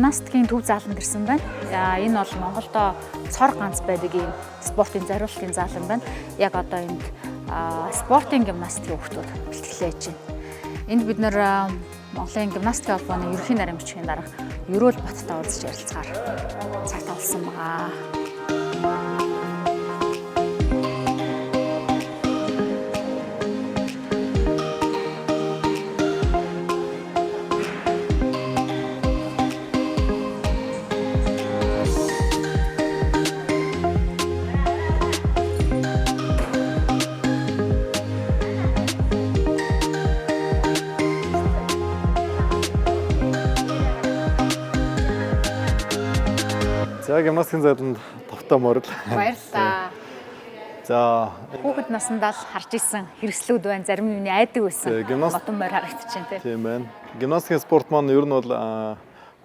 Гимнастикийн төв зааланд ирсэн байна. За энэ бол Монголдо цор ганц байдаг ийм спортын зориултын заалан байна. Яг одоо энд спортын гимнастикийн хүүхдүүд бэлтгэлээ хийж байна. Энд бид нэр Монголын гимнастикийн холбооны ерөнхий нарийн бичгийн дарга Ерөөл Баттай уулзч ярилцгаар цаг тавлсан байгаа. За гимнастикийн зайланд тавтай морил. Баярлалаа. За хүүхэд насндаа л харж исэн хэрэгслүүд байна. Зарим юмны айдаг байсан. Ботон морь харагдчихээн тий. Тийм байна. Гимнастикийн спорт маань ер нь бол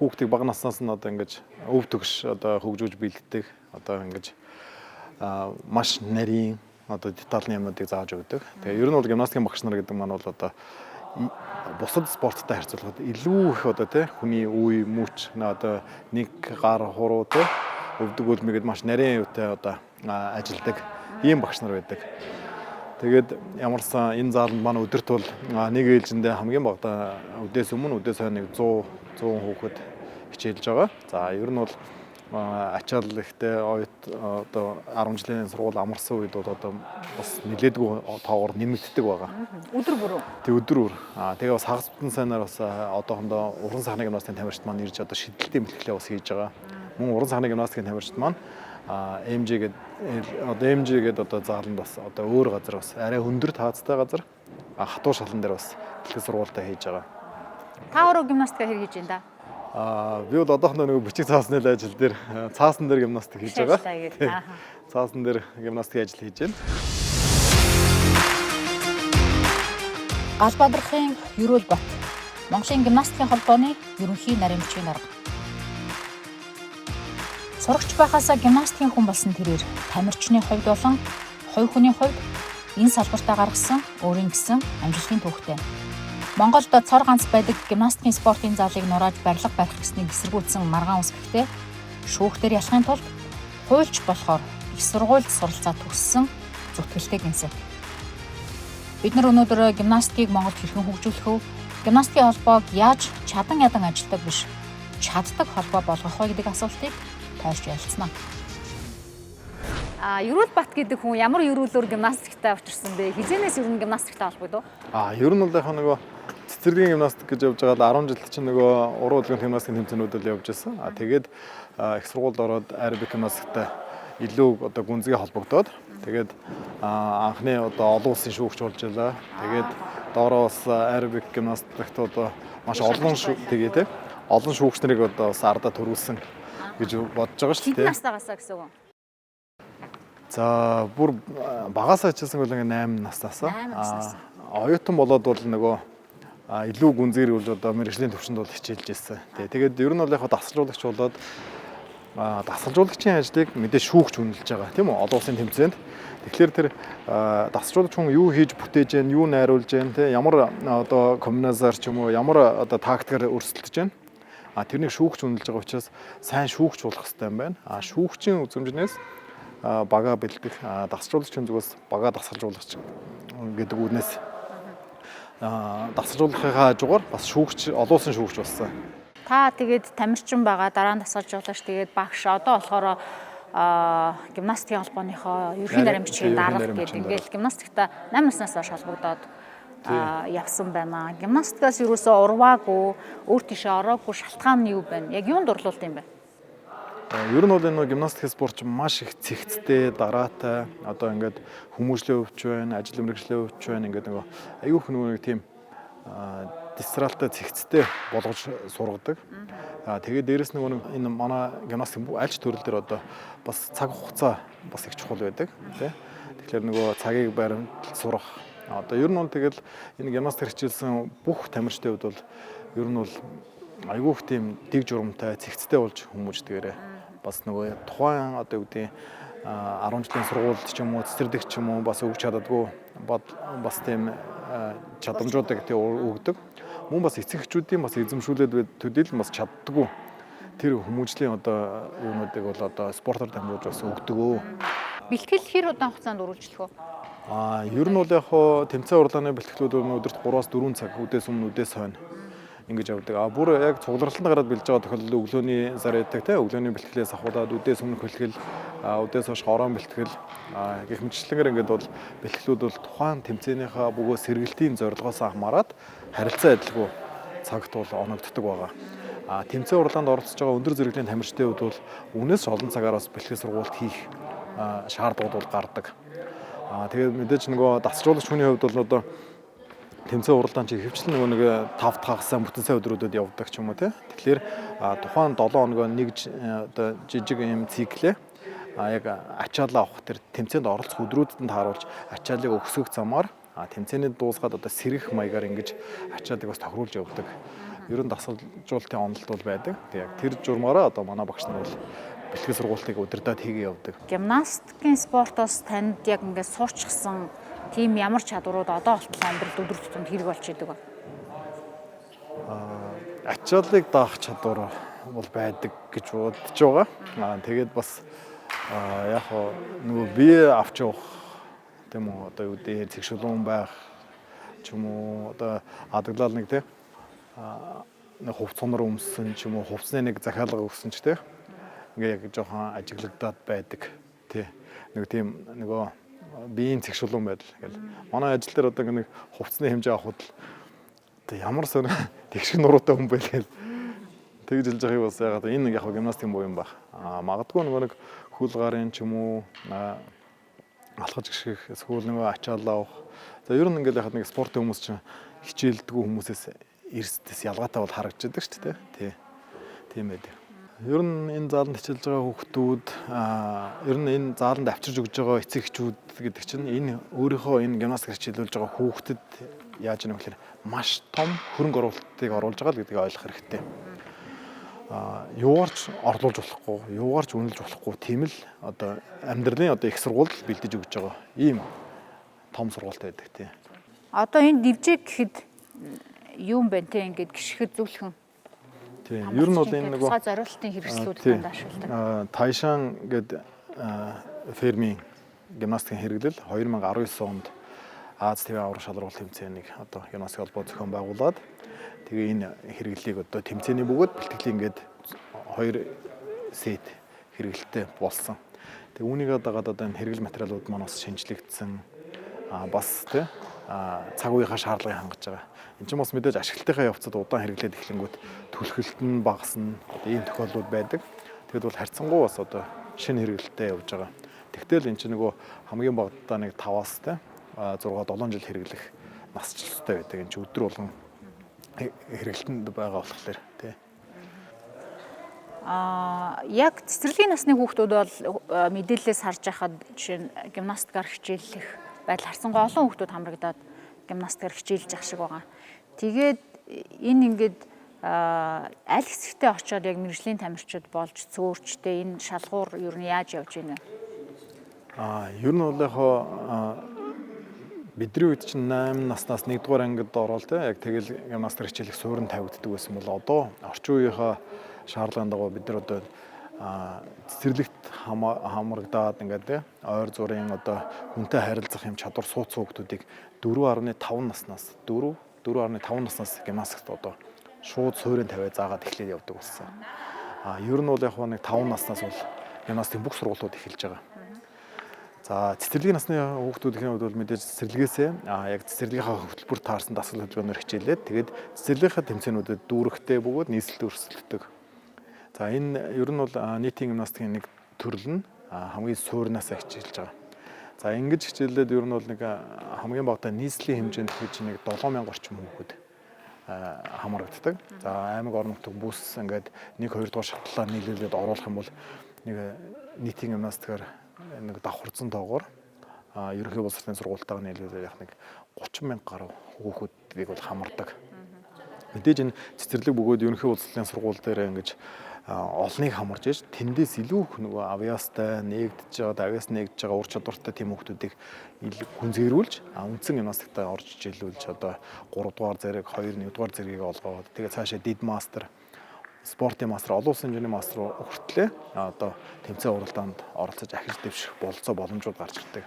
хүүхдийг бага наснаас нь одоо ингэж өв төгш одоо хөгжүүлж бэлддэг. Одоо ингэж маш нарийн одоо детальны юмнуудыг зааж өгдөг. Тэгээ ер нь бол гимнастикийн багш нар гэдэг маань бол одоо бусад спорттой харьцуулахад илүү их одоо тий хүний үе мөч одоо нэг гар хуруу тий өвдөг үлмэгэд маш нарийн юутай одоо ажилдаг ийм багш нар байдаг. Тэгээд ямарсан энэ зааланд маань өдөрт бол нэг ээлжиндээ хамгийн багадаа өдөөс өмнө өдөөс хойно нэг 100 100 хүүхэд хичээлж байгаа. За ер нь бол ачаал ихтэй оюут одоо 10 жилийн сургууль амарсан үед бол одоо бас нилээдгүй тоогоор нэмэгддэг байгаа. Өдөр бүр үү? Тэг өдөр бүр. Аа тэгээ бас хагас бүтэн сайнаар бас одоохондоо уран сайхны гимнастикийн тамирчид маань ирж одоо шидэлтийн бэлтгэлээ бас хийж байгаа. Мөн уран сайхны гимнастикийн тамирчид маань МЖ гээд одоо МЖ гээд одоо зааланд бас одоо өөр газар бас арай өндөр таацтай газар хатуу шалан дээр бас бэлтгэл сургуультай хийж байгаа. Та өөрөө гимнастика хэр хийж байна да? Би бол одоохондоо нөгөө бичиг цаасны л ажил дээр цаасан дээр гимнастик хийж байгаа. Цаасан дээр гимнастикийн ажил хийж байна. Гал Бадрахын Ерөөл Бат Монголын гимнастикийн холбооны ерөнхий нарийн бичгийн дарга. Сурагч байхаасаа гимнастикийн хүн болсон тэрээр тамирчны хувьд болон хувь хүний хувьд энэ салбартаа гаргасан өөрийн гэсэн амжилтын түүхтэй. Монголд цор ганц байдаг гимнастикийн спортын залыг нурааж барилга барих гэснийг эсэргүүцсэн маргаан ус гэхдээ шүүхтэр ялахын тулд хуульч болохоор их сургуульд суралцаа төгссөн зүтгэлтэй гинсэг. Бид нар өнөөдөр гимнастикийг Монголд хэрхэн хөгжүүлэх вэ? Гимнастикийн холбоог яаж чадан ядан ажилтдаг биш чаддаг холбоо болгох вэ гэдэг асуултыг тойрч ярилцсана. Ерөөл Бат гэдэг хүн ямар ерөөлөөр гимнастиктай учирсан бэ? Хизэнээс ер нь гимнастиктай холбогдов? Ер нь бол яг нөгөө цэцэрлэгийн гимнастик гэж явж байгаа л 10 жилд чинь нөгөө уран хөдөлгөөний гимнастикийн тэмцээнүүдэд явж байсан. Тэгээд их сургуульд ороод аэробик гимнастиктай илүү одоо гүнзгий холбогдоод тэгээд анхны одоо олон улсын шүүгч болж байлаа. Тэгээд доороо бас аэробик гимнастикт одоо маш олон тэгээ тий олон шүүгч нарыг одоо бас ардаа төрүүлсэн гэж бодож байгаа шүү дээ. Хэдэн настайгаасаа гэсэн үг? За бүр багасаа хичээсэн бол ингээ 8 наснаас. Оюутан болоод бол нөгөө илүү гүнзгийрүүлж одоо мэргэжлийн төвшөнд бол хичээлж ирсэн. Тэгээд ер нь бол яг дасгалжуулагч болоод дасгалжуулагчийн ажлыг мэдээ шүүгч үнэлж байгаа тийм үү? Олон улсын тэмцээнд. Тэгэхээр тэр дасгалжуулагч хүн юу хийж бүтээж гэн, юу найруулж гэн, тийм ямар одоо комбиназаар ч юм уу, ямар одоо тактикаар өрсөлдөж гэн. Тэрнийг шүүгч үнэлж байгаа учраас сайн шүүгч болох хэрэгтэй юм байна. Шүүгчийн үзэмжнээс бага бэлдэх, дасгалжуулагчийн зүгээс бага дасгалжуулагч гэдэг үгнээс дасгалжуулахынхаа хажуугаар бас шүүгч, олон улсын шүүгч болсон. Та тэгээд тамирчин байгаа, дараа нь дасгалжуулагч, тэгээд багш, одоо болохоор гимнастикийн холбооныхоо ерөнхий нарийн бичгийн дарга гэдэг ингээл гимнастикта 8 наснаас хойш холбогдоод явсан байна. Гимнастикаас юусоо урваагүй, өөр тийшээ ороогүй шалтгаан нь юу байна? Яг юунд дурлуулт юм бэ? Ер нь бол энэ гимнастик спорт маш их цэгцтэй, дараатай, одоо ингээд хүмүүжлийн өвч байна, ажил мэргэжлийн өвч байна, ингээд нөгөө аюух нөгөө нэг тийм дистралтай цэгцтэй болгож сургадаг. Тэгээд дээрэс нөгөө энэ манай гимнастик аль ч төрөл дээр одоо бас цаг хугацаа бас их чухал байдаг, тий. Тэгэхээр нөгөө цагийг баримтлал сурах. Одоо ер нь бол тэгэл энэ гимнастик хичээлсэн бүх тамирчдын хувьд бол ер нь бол айгүйх тийм дэг журамтай, цэгцтэй болж хүмүүждгээрээ. Бас нөгөө тухайн одоо юу гэдэг 10 жилийн сургуульд ч юм уу, цэцэрлэг ч юм уу бас өгч чаддаггүй бас тийм чадамжуудыг тий өгдөг. Мөн бас эцэг эхчүүдийн бас эзэмшүүлээд төдийл бас чаддаггүй. Тэр хүмүүжлийн одоо юунуудыг бол одоо спортоор дамжуулж бас өгдөг өө. Бэлтгэл хэр удаан хугацаанд үргэлжлэх вэ? Ер нь бол яг хоо тэмцээн уралдааны бэлтгэлүүд бол өдөрт 3-4 цаг үдээс өмнө үдээс хойно ингэж явдаг. Бүр яг цугларалтанд гараад бэлж байгаа тохиолдолд өглөөний зар ядаг те, өглөөний бэлтгэлээс ахуулаад үдээс өмнөх бэлтгэл, үдээс хойш хорон бэлтгэл гэх мэтчлэнгээр ингээд бол бэлтгэлүүд бол тухайн тэмцээнийхээ бөгөө сэргэлтийн зорилгоос хамаарат харилцан адилгүй цагт бол оногддог байгаа. Тэмцээн уралдаанд оролцож байгаа өндөр зэрэглэлийн тамирчдын хувьд бол үүнээс олон цагаар бас бэлтгэл сургуульд хийх шаардлагууд бол гардаг. Тэгээд мэдээж нөгөө дасгалжуулагч хүний хувьд бол одоо тэмцээн уралдаан чи ихэвчлэн нөгөө нэг 5 дахь хагас бүтэн сайн өдрүүдэд явдаг ч юм уу те. Тэгэхээр тухайн 7 хоногоо нэг одоо жижиг юм циклээ яг ачаалаа авах тэр тэмцээнд оролцох өдрүүдэд нь тааруулж ачаалыг өгсөх замаар тэмцээний дуусгаад одоо сэрэх маягаар ингэж ачаалыг бас тохируулж явдаг. Ер нь дасгалжуулалтын онолт бол байдаг. Тэг яг тэр журмаараа одоо манай багш нар бол бэлтгэл сургуултыг удирдаад хийгээ явдаг. Гимнастикийн спортоос танд яг ингээд сурчсан тийм ямар чадварууд одоо болтол амьдралд өдөр тутамд хэрэг болж идэг вэ? Ачааллыг даах чадвар бол байдаг гэж бодож байгаа. Тэгээд бас яг нөгөө бие авч явах тийм үү, одоо юу гэдэг цэг шулуун байх ч юм уу, одоо адаглал нэг тийм нэг хувц сунар өмссөн ч юм уу, хувцсны нэг захиалга өгсөн ч тийм ингээ яг жоохон ажиглагдаад байдаг тий. Нэг тийм нөгөө биеийн цэг шулуун байдал гэл. Манай ажил дээр одоо нэг хувцсны хэмжээ авахд л одоо ямар сонь тэгшиг нуруутай хүн байл гэл тэгж хэлж байгааг бас яагаад энэ нэг яг гимнастикийн буян байх. Магадгүй нөгөө нэг хөл гарын ч юм уу алхаж гიშгэх эсвэл нөгөө ачаалал авах. За ер нь ингээл яхад нэг спортын хүмүүс чинь хичээлдэггүй хүмүүсээс эрсдэс ялгаатай бол харагдчихдаг шүү дээ тий. Тийм байдаг. Ер нь энэ зааланд хичээлж байгаа хүүхдүүд, ер нь энэ зааланд авчирж өгж байгаа эцэг эхчүүд гэдэг чинь энэ өөрийнхөө энэ гимнастик хичээлүүлж байгаа хүүхдэд яаж ийм гэхээр маш том хөрөнгө оруулалтыг оруулж байгаа л гэдгийг ойлгох хэрэгтэй. Юугаарч орлуулж болохгүй, юугаарч үнэлж болохгүй тийм л одоо амьдралын одоо их сургууль бэлдэж өгж байгаа ийм том сургуультай байдаг тий. Одоо энэ дивжээ гэхэд юу юм бэ те, ингээд гიშгэхэд зүлхэн. Тийм. Ер нь бол энэ нөгөө тусгай зориултын хэрэгслүүд дандаа ашигладаг. Тайшан гээд фермийн гимнастикийн хэрэглэл 2019 онд Аз ТV аврах шалралт тэмцээнийг одоо гимнастик холбоо зохион байгуулад тэгээ энэ хэрэглэлийг одоо тэмцээний бөгөөд бэлтгэлийн ингээд 2 сет хэрэглэлтэй болсон. Тэгээ үүнийгээ дагаад одоо энэ хэрэглэл материалууд маань бас шинжлэгдсэн. Бас тий цаг үеийнхаа шаардлагыг хангаж байгаа. Энд чинь бас мэдээж ашиглалтынхаа явцад удаан хэрэглээд эхлэнгүүт түлхэлт нь багасна. Ийм тохиолдлууд байдаг. Тэгэд бол харьцангуй бас одоо шинэ хэрэглэлтэй явж байгаа. Тэгтэл энэ чинь нөгөө хамгийн багадаа нэг 5-аас тий 6 7 жил хэрэглэх насжилттай байдаг. Энэ чинь өдөр болгон хэрэглэлтэнд байгаа болохоор тий. Яг цэцэрлэгийн насны хүүхдүүд бол мэдээллээс харж байхад жишээ нь гимнастикаар хичээллэх байдал харьцангуй олон хүүхдүүд хамрагдаад гимнастикаар хичээлж явах шиг байгаа. Тэгээд энэ ингээд аль хэсэгтээ очиод яг мэргэжлийн тамирчид болж цөөрчтэй энэ шалгуур ер нь яаж явж байна вэ? Ер нь бол яг бидний үед чинь 8 наснаас 1-р ангид ороод те яг тэгэл гимнастик хичээлэх суурин тавигддаг байсан бол одоо орчин үеийнхээ шаардлагын дагуу бид нар одоо цэцэрлэгт хамрагдаад ингээд те ойр зургийн одоо хүнтэй харилцах юм чадвар сууцсан хүмүүсийг 4.5 наснаас 4.5 наснаас гимнастикт одоо шууд суурин тавиа заагаад эхлээд явдаг болсон. Ер нь бол яг нэг 5 наснаас бол гимнастикийн бүх сургуулиуд эхэлж байгаа. За цэцэрлэгийн насны хүүхдүүдийн хувьд бол мэдээж цэцэрлэгээсээ яг цэцэрлэгийнхаа хөтөлбөр таарсан дасгал хөдөлгөөнөөр хичээлээд тэгээд цэцэрлэгийнхаа тэмцээнүүдэд дүүрэгтэй бөгөөд нийслэлд өрсөлддөг. За энэ ер нь бол нийтийн гимнастикийн нэг төрөл нь хамгийн суурнаасаа хичээлж байгаа. За ингэж хичээлээд ер нь бол нэг хамгийн багадаа нийслэлийн хэмжээнд хийж нэг 7000 орчим хүүхэд хамрагддаг. За аймаг орон нутаг бүс ингээд 1 2 дугаар шатлалаар нийлүүлээд оруулах юм бол нэг нийтийн гимнастикаар нэг давхарцсан тоогоор ерөнхий боловсролын сургуультайгаа нийлүүлээд яг нэг 30,000 гаруй хүүхдүүдийг бол хамардаг. Мэдээж энэ цэцэрлэг бөгөөд ерөнхий боловсролын сургууль дээр ингэж олныг хамарж иж тэндээс илүү их нөгөө авьяастай нэгдэж байгаа, авьяас нэгдэж байгаа ур чадвартай тийм хүүхдүүдийг гүнзгийрүүлж үндсэн гимнастиктаа орж хичээлүүлж одоо 3 дугаар зэрэг 2 1 дугаар зэргийг олгоод тэгээ цаашаа дид мастер спортын мастер, олон улсын хэмжээний мастер хүртлээ одоо тэмцээн уралдаанд оролцож ахиж дэвших бололцоо боломжууд гарч ирдэг.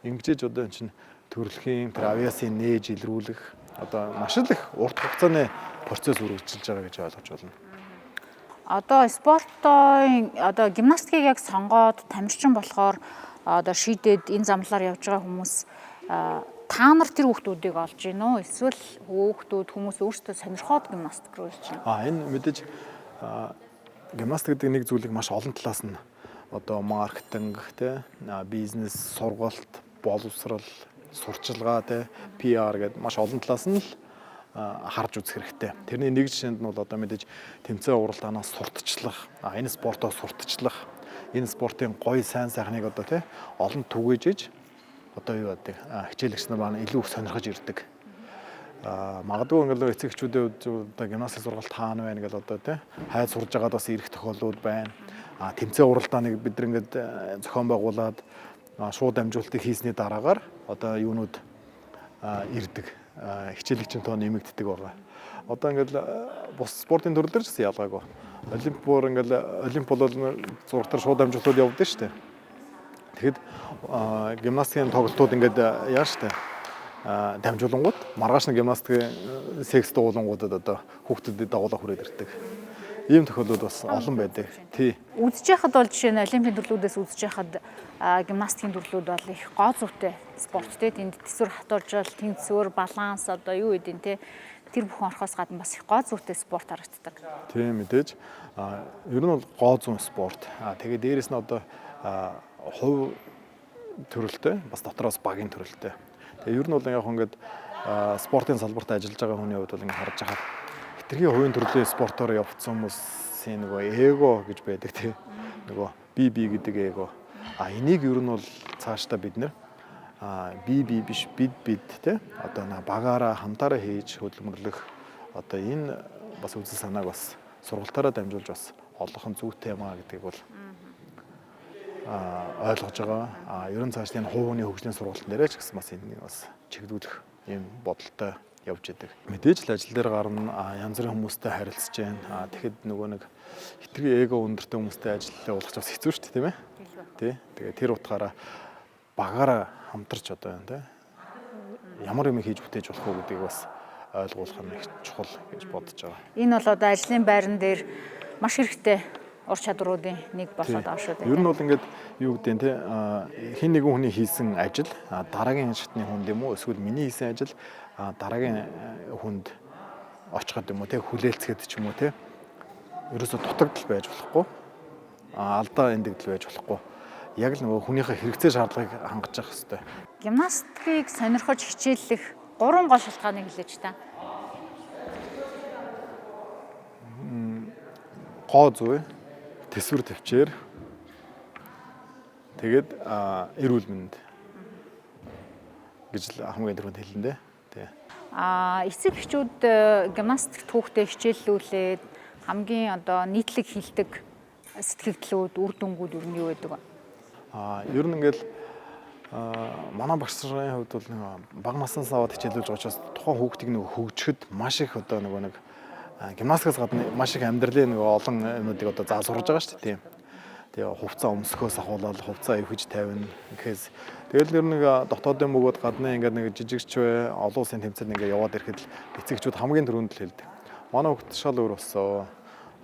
Ингэжээж одоо эн чинь төрөлхийн тэр авиасын нээж илрүүлэх одоо маш л их урт хугацааны процесс үргэлжилж байгаа гэж ойлгож байна. Одоо спортоо одоо гимнастикийг яг сонгоод тамирчин болохоор одоо шийдээд энэ замлаар явж байгаа хүмүүс та нар тэр хүүхдүүдийг олж гин үү? Эсвэл хүүхдүүд хүмүүс өөрсдөө сонирхоод гимнастик руу ирж байна? Энэ мэдээж гимнастик гэдэг нэг зүйлийг маш олон талаас нь одоо маркетинг, тэ, бизнес, сургалт, боловсрал, сурчилгаа, тэ, PR гэдэг маш олон талаас нь л харж үзэх хэрэгтэй. Тэрний нэг жишээнд нь бол одоо мэдээж тэмцээн уралдаанаас сурталчлах, энэ спортоо сурталчлах, энэ спортын гоё сайн сайхныг одоо тэ олон түгээж иж одоо юу гэдэг хичээлэгч нар маань илүү их сонирхож ирдэг. Магадгүй ингээл эцэг эхчүүдийн хувьд одоо гимнастик сургалт хаана байна гэл одоо тий хайд сурж байгаад бас ирэх тохиолдлууд байна. Тэмцээн уралдааныг бид нар ингээд зохион байгуулад шууд дамжуулалтыг хийсний дараагаар одоо юунууд ирдэг. Хичээлэгчийн тоо нэмэгддэг байгаа. Одоо ингээл бус спортын төрлөөр ч гэсэн ялгаагүй. Олимпиор ингээл олимп бол зурагтаар шууд дамжуулалтууд явдаг шүү дээ. Тэгэхэд гимнастикийн тоглолтууд ингээд яа шүү дээ. Дамжуулангууд маргааш нь гимнастикийн секс дуулангуудад одоо хүүхдүүдэд дагуулаа хүрээд ирдэг. Ийм тохиолдлууд бас олон байдаг. Тий. Үзэж яхад бол жишээ нь олимпийн төрлүүдээс үзэж яхад гимнастикийн төрлүүд бол их гоо зүйтэй спорт тий. Тэнд төсвөр хатууржал, тэнцвэр, баланс одоо юу гэдэг тий. Тэр бүхэн орохоос гадна бас их гоо зүйтэй спорт харагддаг. Тийм мэдээж. Ер нь бол гоо зүйн спорт. Тэгээд дээрэс нь одоо хувь төрөлтэй, бас дотроос багийн төрөлтэй. Тэгээ ер нь бол яг ингээд спортын салбарт ажиллаж байгаа хүний хувьд бол ингээд харж байхад хэтэрхий хувийн төрлийн спортоор явцсан хүмүүсийн нөгөө эго гэж байдаг тий. Нөгөө би гэдэг эго. Энийг ер нь бол цаашдаа бид нэр би биш бид тий. Одоо багаараа хамтаараа хийж хөдөлмөрлөх одоо энэ бас үзэл санааг бас сургалтаараа дамжуулж бас олох нь зүйтэй юм а гэдгийг бол ойлгож байгаа. Ер нь цаашдын энэ хувь хүний хөгжлийн сургалтын дээрээ ч гэсэн бас энийг бас чиглүүлэх юм бодолтой явж идэг. Мэдээж л ажил дээр гарна, янз бүрийн хүмүүстэй харилцаж байна. Тэгэхэд нөгөө нэг хэтэрхий эго өндөртэй хүмүүстэй ажиллах явуулах ч бас хэцүү шүү дээ, тийм ээ. Тий. Тэгээ тэр утгаараа багаараа хамтарч одоо байна, тий. Ямар юм хийж бүтээж болох уу гэдгийг бас ойлгуулах нь их чухал гэж бодож байгаа. Энэ бол одоо ажлын байран дээр маш хэрэгтэй ур чадваруудын нэг болоод байгаа шүү дээ. Ер нь бол ингээд юу гэдэг нь те хэн нэгэн хүний хийсэн ажил дараагийн шатны хүнд юм уу эсвэл миний хийсэн ажил дараагийн хүнд очиход юм уу те хүлээлцгээд ч юм уу те ерөөсө дутагдал байж болохгүй, алдаа эндэгдэл байж болохгүй. Яг л нөгөө хүнийхээ хэрэгцээ шаардлагыг хангаж явах хэрэгтэй. Гимнастикийг сонирхож хичээллэх 3 гол шалтгааныг хэлээч та. Гоо зүй, төсвөр төвчээр, тэгээд эрүүл мэнд гэж л хамгийн түрүүнд хэлнэ дээ. Тий. Эцэг эхчүүд гимнастик түүхтэй хичээллүүлээд хамгийн одоо нийтлэг хилдэг сэтгэгдлүүд, үр дүнгууд ер нь юу байдаг вэ? Ер нь ингээл манай багш нарын хувьд бол нэг бага наснаас аваад хичээлүүлж байгаа учраас тухайн хүүхдийг нэг хөгжихэд маш их одоо нөгөө нэг гимнастикаас гадна маш их амьдралын нэг олон юмнуудыг одоо заа сурж байгаа шүү дээ. Тийм. Тэгээ хувцас өмсөхөөс ахуулаад хувцас эвхэж тавина гэхээс тэгэл ер нь нэг дотоодын бөгөөд гадны ингээд нэг жижигч бай олон улсын тэмцээнд ингээд яваад ирэхэд л эцэг эхчүүд хамгийн түрүүнд л хэлдэг. Манай хүүхд шал өөр болсон.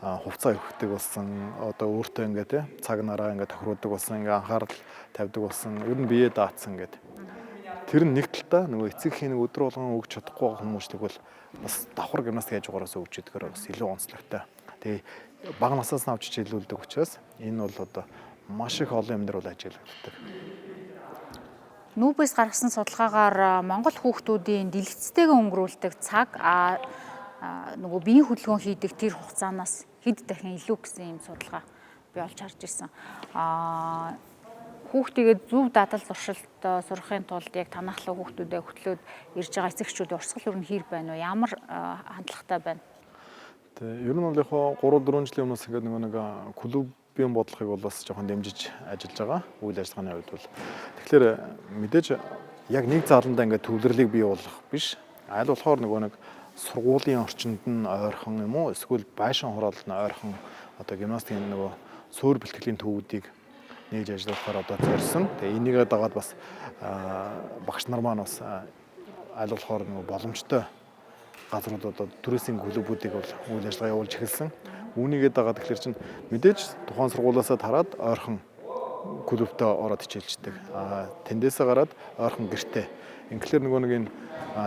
Хувцас эвхдэг болсон. Одоо өөртөө ингээд тий цаг нараа ингээд тохируулдаг болсон. Ингээд анхаарал тавьдаг болсон. Ер нь бие даацсан гэдэг. Тэр нь нэг талдаа нөгөө эцэг эхийн нэг өдөр болгон өгч чадахгүй байгаа хүмүүстийг бол бас давхар гимнастик яаж байгаараас өгч идгээр бас илүү онцлогтой. Тэгээ бага насаас нь авч хичээлүүлдэг учраас энэ бол одоо маш их олон юм дээр бол ажиглагддаг. Нүүбээс гаргасан судалгаагаар Монгол хүүхдүүдийн дэлгэцтэйгээ өнгөрүүлдэг цаг нөгөө биеийн хөдөлгөөн хийдэг тэр хугацаанаас хэд дахин илүү гэсэн юм судалгаа би олж харж ирсэн. Хүүхдийгээ зөв дадал зуршилт сурахын тулд яг танахлаа хүүхдүүдээ хөтлөөд ирж байгаа эцэг эхчүүдийн урсгал ер нь хэр байна вэ? Ямар хандлагатай байна? Тэг ер нь бол яг 3-4 жилийн өмнөөс ингээд нөгөө нэг клубын бодлогыг бол бас жоохон дэмжиж ажиллаж байгаа. Үйл ажиллагааны хувьд бол тэгэхээр мэдээж яг нэг зааландаа ингээд төвлөрлийг бий болгох биш. Аль болохоор нөгөө нэг сургуулийн орчинд нь ойрхон юм уу эсвэл байшин хороололд нь ойрхон одоо гимнастикийн нөгөө суур бэлтгэлийн төвүүдийг нээж ажиллуулахаар одоо зорьсон. Тэгээ энийгээ дагаад бас багш нар маань бас аль болохоор нөгөө боломжтой газрууд одоо түрээсийн клубүүдийг бол үйл ажиллагаа явуулж эхэлсэн. Үүнийгээ дагаад тэгэхээр чинь мэдээж тухайн сургуулиасаа тараад ойрхон клубтээ ороод хичээлждэг. Тэндээсээ гараад ойрхон гэртээ. Ингээхээр нөгөө нэг энэ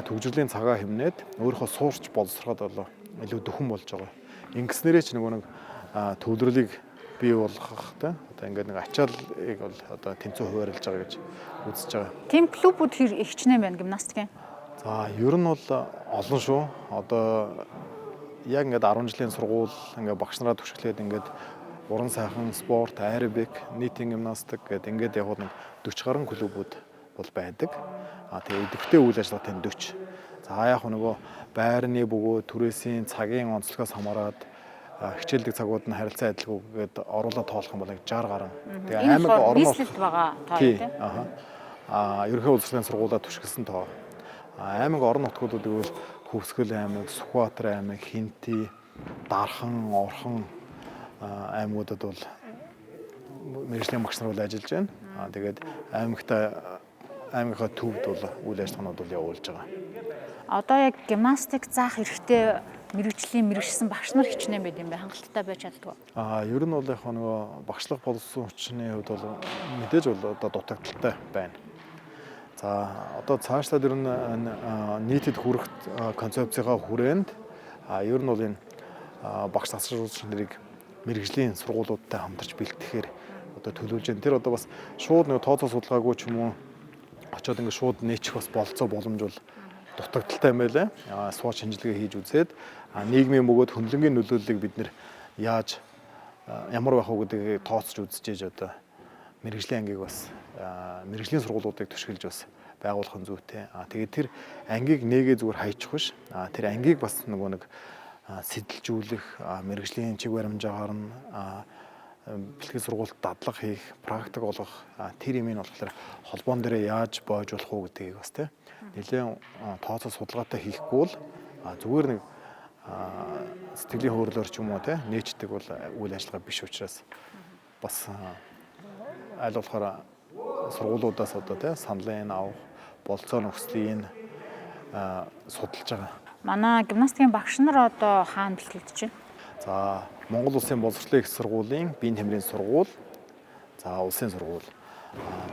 төгжрлийн цагаа хэмнээд өөрийнхөө суурч боловсроход болоо илүү дөхөн болж байгаа. Ингэснээрээ ч нөгөө нэг төвлөрлийг бий болгох те одоо ингээд нэг ачааллыг бол одоо тэнцүү хуваарлаж байгаа гэж үзэж байгаа. Тим клубүүд хэр ихчнээ байна гимнастикийн? За ер нь бол олон шүү. Одоо яг ингээд 10 жилийн сургууль ингээд багш нараа түгшгэлээд ингээд уран сайхан спорт, аэробик, нийтийн гимнастик гэдэг ингээд явхад нэг 40 гаруй клубүүд бол байдаг. Тэгээ идэвхтэй үйл ажиллагаатай 40. За яг нөгөө байрны бөгөөд түрээсийн цагийн онцлогоос хамаарат хичээлдэг цагууд нь харилцан адилгүй гээд оруулаад тоолох юм бол яг 60 гаруй. Тэгээ аймаг орон нийслэлд байгаа тоо тийм. Ерөнхий боловсролын сургуулиуд түшгэлсэн тоо. Аймаг орон нутгуудыг бол Хөвсгөл аймаг, Сүхбаатар аймаг, Хинти, Дархан, Орхон аймагуудад бол мэргэжлийн багш нар бол ажиллаж байна. Тэгээд аймагийнхаа төвд бол үйл ажиллагаанууд бол явуулж байгаа. Одоо яг гимнастик заах эрхтэй мэргэжлийн мэргэжсэн багш нар хичнээн байд юм бэ? Хангалттай байж чаддгүй. Ер нь бол яг нөгөө багшлах боловсон хүчний хувьд бол мэдээж бол одоо дутагдaltaй байна. За одоо цаашлаад ер нь нийтэд хүрэх концепцийнхаа хүрээнд ер нь бол энэ багш тасралтуулагч нарыг мэргэжлийн сургуулиудтай хамтарч бэлтгэхээр одоо төлөвлөж байна. Тэр одоо бас шууд нэг тооцоо судалгаагүй ч юм уу очиод ингээд шууд нээчих бас болцоо боломж бол дутагдaltaй юм байлаа. Сууч шинжилгээ хийж үзээд нийгмийн бөгөөд хөндлөнгийн нөлөөллийг бид нэр яаж ямар байх уу гэдгийг тооцож үзчихээж одоо мэргэжлийн ангийг бас мэргэжлийн сургуулиудыг түшгэлж бас байгуулах нь зүйтэй. Тэгээд тэр ангийг нээгээ зүгээр хайчих биш. Тэр ангийг бас нөгөө нэг сэтэлжүүлэх, мэргэжлийн чиг баримжаагаар нь бэлтгэл сургуульд дадлага хийх, практик олгох тэр юм нь болохоор холбоон дээрээ яаж бойж болох уу гэдгийг бас тий нэлээд тооцоо судалгаатай хийхгүй бол зүгээр нэг сэтгэлийн хөөрлөөр ч юм уу тий нээчдэг бол үйл ажиллагаа биш учраас бас аль болохоор сургуулиудаас одоо тий саналын авах, болцоо нөхцөлийг судалж байгаа. Манай гимнастикийн багш нар одоо хаана бэлтгэгдэж байна? За Монгол Улсын боловсролын их сургуулийн биеийн тамирын сургууль, за улсын сургууль.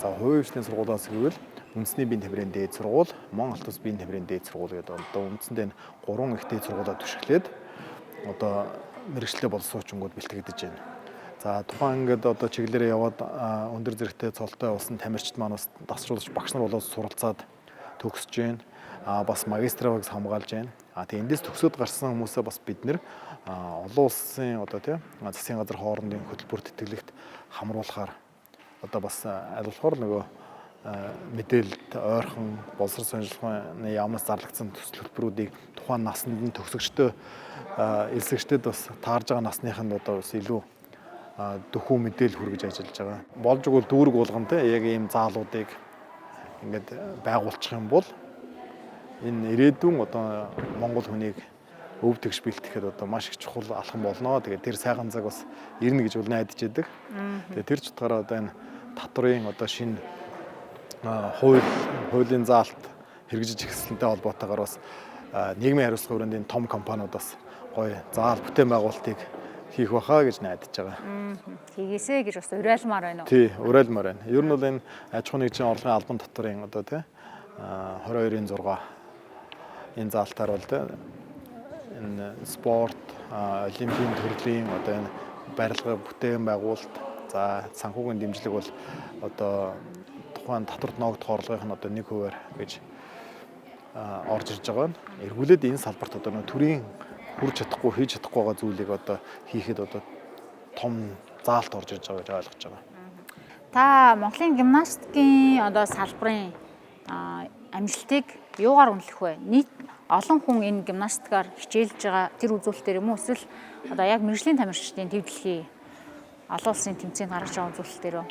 За хувийн хвшлийн сургуулиас гэвэл үндэсний биеийн тамирын дээд сургууль, Мон Алтус биеийн тамирын дээд сургууль гэдэг одоо үндсэндээ энэ гурван их дээд сургуулиа түшгэлээд одоо мэргэжлээ боловсруучингууд бэлтгэгдэж байна. За тухайн ингээд одоо чиглэлээрээ яваад өндөр зэрэгтэй цолтой болсон тамирчид маань бас дасгалжуулагч багш нар болоод суралцаад төгсөж байна. Бас магистраа хамгаалж байна. Тэгээ эндээс төгсөөд гарсан хүмүүсээ бас бид нэр олон улсын одоо тий засгийн газар хоорондын хөтөлбөр тэтгэлэгт хамруулахаар одоо бас аль болохоор нөгөө мэдээлэлд ойрхон боловсрол сонирхолын яамнаас зарлагдсан төсөл хөтөлбөрүүдийг тухайн насанд нь төгсөгчдөө элсэгчдэд бас таарж байгаа насныханд одоо бас илүү дөхүү мэдээлэл хүргэж ажиллаж байгаа. Болж игэл дүүрэг болгон тий яг ийм заалуудыг ингээд байгуулчих юм бол энэ ирээдүйн одоо Монгол хүнийг өв тэгш бэлтгэхэд одоо маш их чухал алхам болно. Тэгээд тэр сайхан цаг бас ирнэ гэж бол найдаж байдаг. Тэгээд тэр ч утгаараа одоо энэ татврын одоо шинэ хуулийн заалт хэрэгжиж эхэлсэнтэй холбоотойгоор бас нийгмийн хариуцлагын хүрээнд энэ том компаниуд бас гоё заал бүтээн байгуулалтыг хийх байхаа гэж найдаж байгаа. Хийгээсэй гэж бас уриалмаар байна уу? Тий, уриалмаар байна. Ер нь бол энэ аж ахуйн нэгжийн орлогын албан татварын одоо тий 22-ын 6 энэ заалтаар бол тий энэ спорт, олимпийн төрлийн одоо энэ барилга бүтээн байгуулалт, за санхүүгийн дэмжлэг бол одоо тухайн татварт ноогдох орлогын нь одоо 1% гэж орж ирж байгаа нь. Эргүүлээд энэ салбарт одоо нэг төрийн хүрч чадахгүй хийж чадахгүй байгаа зүйлийг одоо хийхэд одоо том заалт орж ирж байгаа гэж ойлгож байгаа. Та Монголын гимнастикийн одоо салбарын амжилтыг юугаар үнэлэх вэ? Нийт олон хүн энэ гимнастикаар хичээлж байгаа тэр үзүүлэлтээр юм уу эсвэл одоо яг мэргэжлийн тамирчдын төв дэлхий олон улсын тэмцээнд гаргаж байгаа үзүүлэлтээр үү?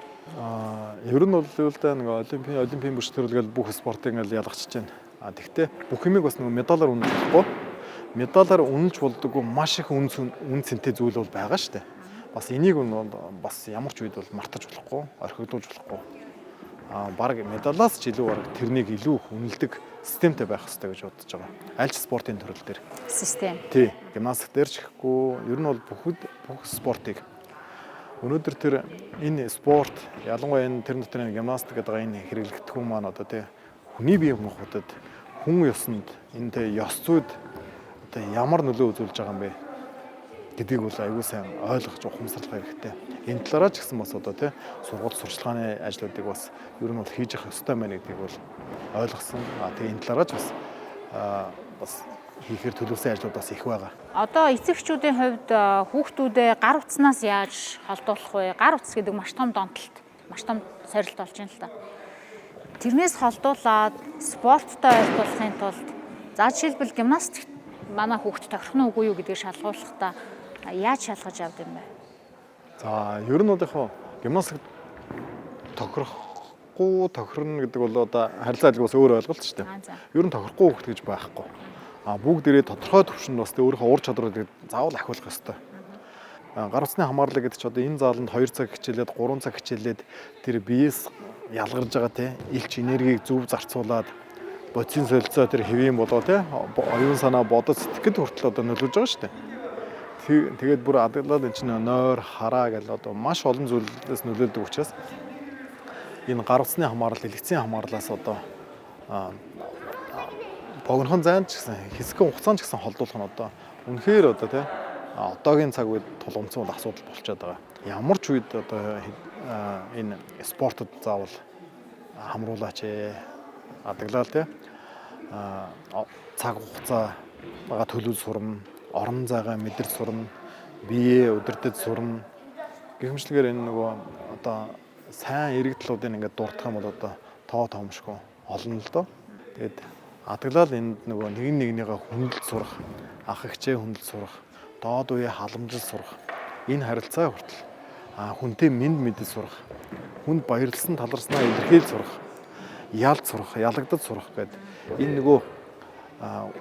Ер нь бол л да нэг олимпийн бүш төрөл гэл бүх спортыг ингээл ялгачиж байна. Тэгтээ бүх юмыг бас нэг медалаар үнэлж болохгүй. Медалаар үнэлж болдоггүй маш их үн цэнтэй зүйл бол байгаа шүү дээ. Бас энийг бас ямар ч үед бол мартаж болохгүй, орхигдуулж болохгүй. Бараг медалаас ч илүү бараг тэрнийг илүү их үнэлдэг системтэй байх хэрэгтэй гэж бодож байгаа. Аль ч спортын төрөл дээр. Систем. Тий. Гимнастик дээр ч гэхгүй, ер нь бол бүх спортыг. Өнөөдөр тэр энэ спорт, ялангуяа энэ тэр дотор энэ гимнастик гэдэг энэ хэрэглэгдэхүүн маань одоо тий хүний бие махбодод, хүн ёсонд, энэ тий ёс зүйд одоо ямар нөлөө үзүүлж байгаа юм бэ гэдгийг бол аягүй сайн ойлгож ухамсарлах хэрэгтэй. Энэ талаараа ч гэсэн бас одоо тий сургууль сурчлагын ажлуудыг бас ер нь бол хийж явах ёстой байна гэдгийг бол ойлгосон. Тэгээ энэ талаараа ч бас хийхээр төлөвлөсөн ажлууд бас их байгаа. Одоо эцэгчүүдийн хувьд хүүхдүүдээ гар утснаас яаж холдуулах вэ? Гар утас гэдэг маш том донтолт, маш том сорилт болж байна л та. Тэрнээс холдуулаад спорттой ойртуулахын тулд за жишээлбэл гимнастик манай хүүхд тохирох нь үгүй юу гэдгийг шалгуулахдаа яаж шалгаж авд юм бэ? За ер нь бол яг гимнастик тохирохгүй тохирно гэдэг бол одоо харилцаа адилгүй бас өөр ойлголт шүү дээ. Ер нь тохирохгүй хүүхд гэж байхгүй. А бүгдээрээ тодорхой төвшөнд бас өөрийнхөө ур чадварыг заавал ахиулах ёстой. Гар утасны хамаарлаг гэдэг чи одоо энэ зааланд 2 цаг хичээлээд 3 цаг хичээлээд тэр биеэс ялгарж байгаа те элч энергийг зөв зарцуулаад бодисын солилцоо тэр хэвийн болоо те оюун санаа бодож сэтгэхэд хүртэл одоо нөлөөлж байгаа шүү дээ. Тэгээд бүр адаглаад энэ чинь нойр хараа гэл одоо маш олон зүйлээс нөлөөлдөг учраас энэ гар утасны хамаарал, дэлгэцийн хамаарлаас одоо богинохон зайд ч гэсэн хэсэгэн хугацаанд ч гэсэн холдуулах нь одоо үнэхээр одоо тий одоогийн цаг үед тулгамдсан бол асуудал болчиход байгаа. Ямар ч үед одоо энэ спортод заавал хамруулаач адаглал тий цаг хугацаагаа төлөв сурна, орон зайгаа мэдэрч сурна, биеэ удирдах сурна. Гэх мэтлэгээр энэ нөгөө одоо сайн эрэг талуудыг ингээд дурдах юм бол одоо тоо тоомшгүй олон л доо. Тэгээд адаглал энд нөгөө нэгэн нэгнийгээ хүндэлж сурах, ах эгчээ хүндэлж сурах, доод үеэ халамжилж сурах. Энэ харилцаа хүртэл хүнтэй мэд мэдэж сурах, хүнд баярлсан таларснаа илэрхийлж сурах, ялд сурах, ялагдаж сурах гэдэг энэ нөгөө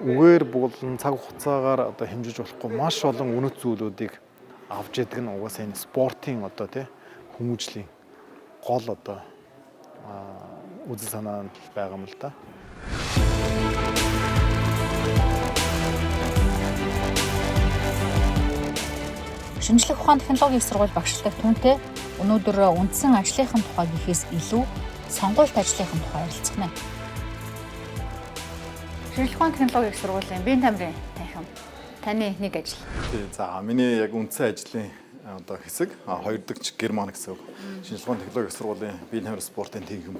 үгээр болон цаг хугацаагаар одоо хэмжиж болохгүй маш олон үнэт зүйлүүдийг авч яадаг нь угаасаа энэ спортын одоо тий хүмүүжлийн гол одоо үзэл санаа байгаа юм л да. Шинжлэх ухаан технологийн их сургууль багшилдаг түүнтэй өнөөдөр үндсэн ажлынхын тухай гэхээс илүү сонгуульт ажлынхын тухай ярилцах нэ. Шинжлэх ухаан технологийн их сургуулийн биеийн тамирын танхим. Таны нэг ажил. Тий, за миний яг үндсэн ажлын одоо хэсэг хоёр дахь Герман гэсэн үг. Шинжлэх ухаан технологийн их сургуулийн биеийн тамир спортын танхим.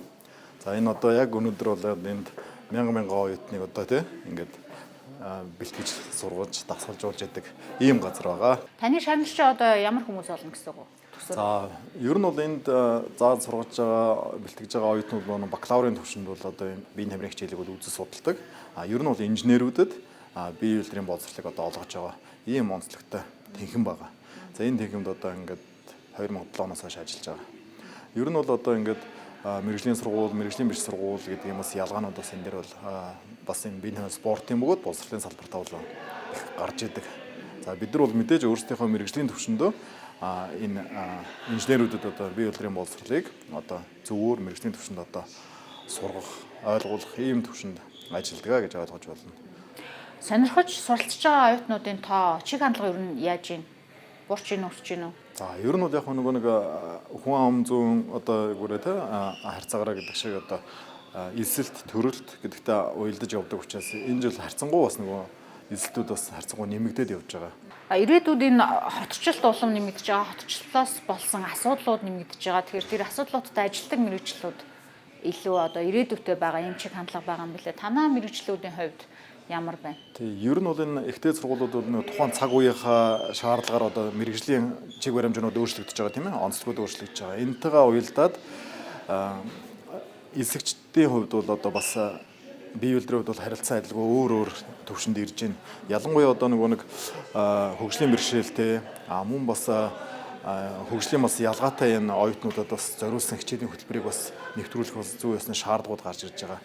За энэ одоо яг өнөөдөр бол энд мянган оюутныг одоо тий ингээд бэлтгэж сургаж дасгалжуулж яадаг ийм газар байгаа. Таны шагналч одоо ямар хүмүүс болно гэсэн үг үү? За ер нь бол энд зааж сургаж байгаа, бэлтгэж байгаа оюутнууд бол бакалаврын түвшинд бол одоо биеийн тамирын хичээлийг бол үзэл судалдаг. А ер нь бол инженерүүдэд бие үйлдвэрийн боловсролыг одоо олгож байгаа ийм онцлогтой танхим байгаа. За энэ танхимд одоо ингээд 2007 оноос хойш ажиллаж байгаа. Ер нь бол одоо ингээд мэргэжлийн сургууль, мэргэжлийн биш сургууль гэдэг юм бас ялгаанууд бас энэ дэр бол бас энэ биеийн тамир спортын бөгөөд боловсролын салбартаа бол их гарч идэг. За бид нар бол мэдээж өөрсдийнхөө мэргэжлийн түвшиндөө энэ инженерүүдэд одоо бие үйлдвэрийн боловсролыг одоо зөвөр мэргэжлийн түвшинд одоо сургах, ойлгуулах ийм түвшинд ажилладаг гэж ойлгож байна. Сонирхож суралцж байгаа оюутнуудын тоо, чиг хандлага ер нь яаж юм? Бурч ийн өсч ийн үү? За ер нь бол яг нөгөө нэг хүн ам зүүн одоо юугээрээ те харьцаагаараа гэдэг шиг одоо элсэлт, төрөлт гэдэгтээ уялдаж явдаг учраас энэ жил харьцангуй бас нөгөө элсэлтүүд бас харьцангуй нэмэгдээд явж байгаа. Ирээдүйд энэ хотчлолт улам нэмэгдэж байгаа, хотчлолоос болсон асуудлууд нэмэгдэж байгаа. Тэгэхээр тэр асуудлуудтай ажилтдаг мэргэжлүүд илүү одоо ирээдүйтэй байгаа юм чиг хандлага байгаа юм билээ. Танаа мэргэжлүүдийн хувьд ямар байна? Тий, ер нь бол энэ ихтэй сургуулиуд бол нэг тухайн цаг үеийнхаа шаардлагаар одоо мэргэжлийн чиг баримжнууд өөрчлөгдөж байгаа тийм ээ, онцлогуд өөрчлөгдөж байгаа. Энтэйгээ уялдаад элсэгчдийн хувьд бол одоо бас бие үйлдвэрийн хувьд бол харилцан адилгүй өөр өөр төвшөнд ирж байна. Ялангуяа одоо нөгөө нэг хөгжлийн бэрхшээлтэй, мөн бас хөгжлийн бас ялгаатай энэ оюутнуудад бас зориулсан хичээлийн хөтөлбөрийг бас нэвтрүүлэх бас зүй ёсны шаардлагууд гарч ирж байгаа.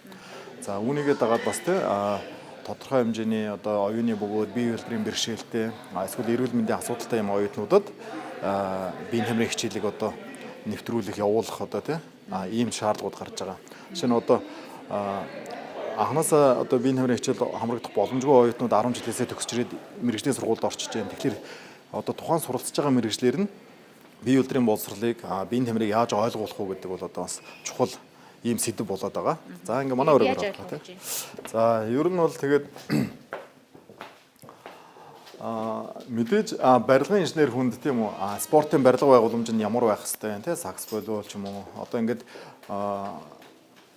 За үүнийгээ дагаад бас те Тодорхой хэмжээний одоо оюуны бөгөөд бие хөдөлмөрийн бэрхшээлтэй эсвэл эрүүл мэндийн асуудалтай юм оюутнуудад биеийн тамирын хичээлийг одоо нэвтрүүлэх, явуулах одоо тий ийм шаардлагууд гарч байгаа. Жишээ нь одоо анхнаасаа одоо биеийн тамирын хичээл хамрагдах боломжгүй оюутнууд 10 жилээсээ төгсч ирээд мэргэжлийн сургуульд орчиж байна. Тэгэхээр одоо тухайн суралцж байгаа мэргэжлэр нь бие хөдөлмөрийн боловсролыг, биеийн тамирыг яаж ойлгуулах уу гэдэг бол одоо бас чухал ийм сэдэв болоод байгаа. За ингээ манай өрөөгөр авах тий. За ер нь бол тэгээд мэдээж барилгын инженер хүнд тийм үү спортын барилга байгууламж нь ямар байх хэвтэй тий сакс болов ч юм уу одоо ингээд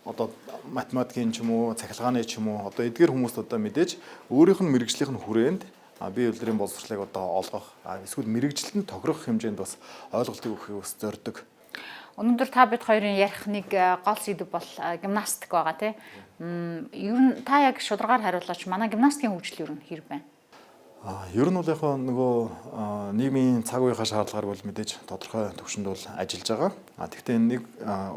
одоо математикийн ч юм уу цахилгааны ч юм уу одоо эдгээр хүмүүст одоо мэдээж өөрийнх нь мэргэжлийнх нь хүрээнд бие хөдөлмөрийн боловсролыг одоо олгох эсвэл мэргэжилд нь тохирох хэмжээнд бас ойлголтыг өгөхийг бас зорддог. Өнөөдөр та бид хоёрын ярих нэг гол сэдэв бол гимнастик байгаа тий. Ер нь та яг шударгаар хариулаач, манай гимнастикийн хөгжил ер нь хэр байна? Ер нь бол яг нөгөө нийгмийн цаг үеийнхаа шаардлагаар бол мэдээж тодорхой түвшинд бол ажиллаж байгаа. Тэгэхдээ энэ нэг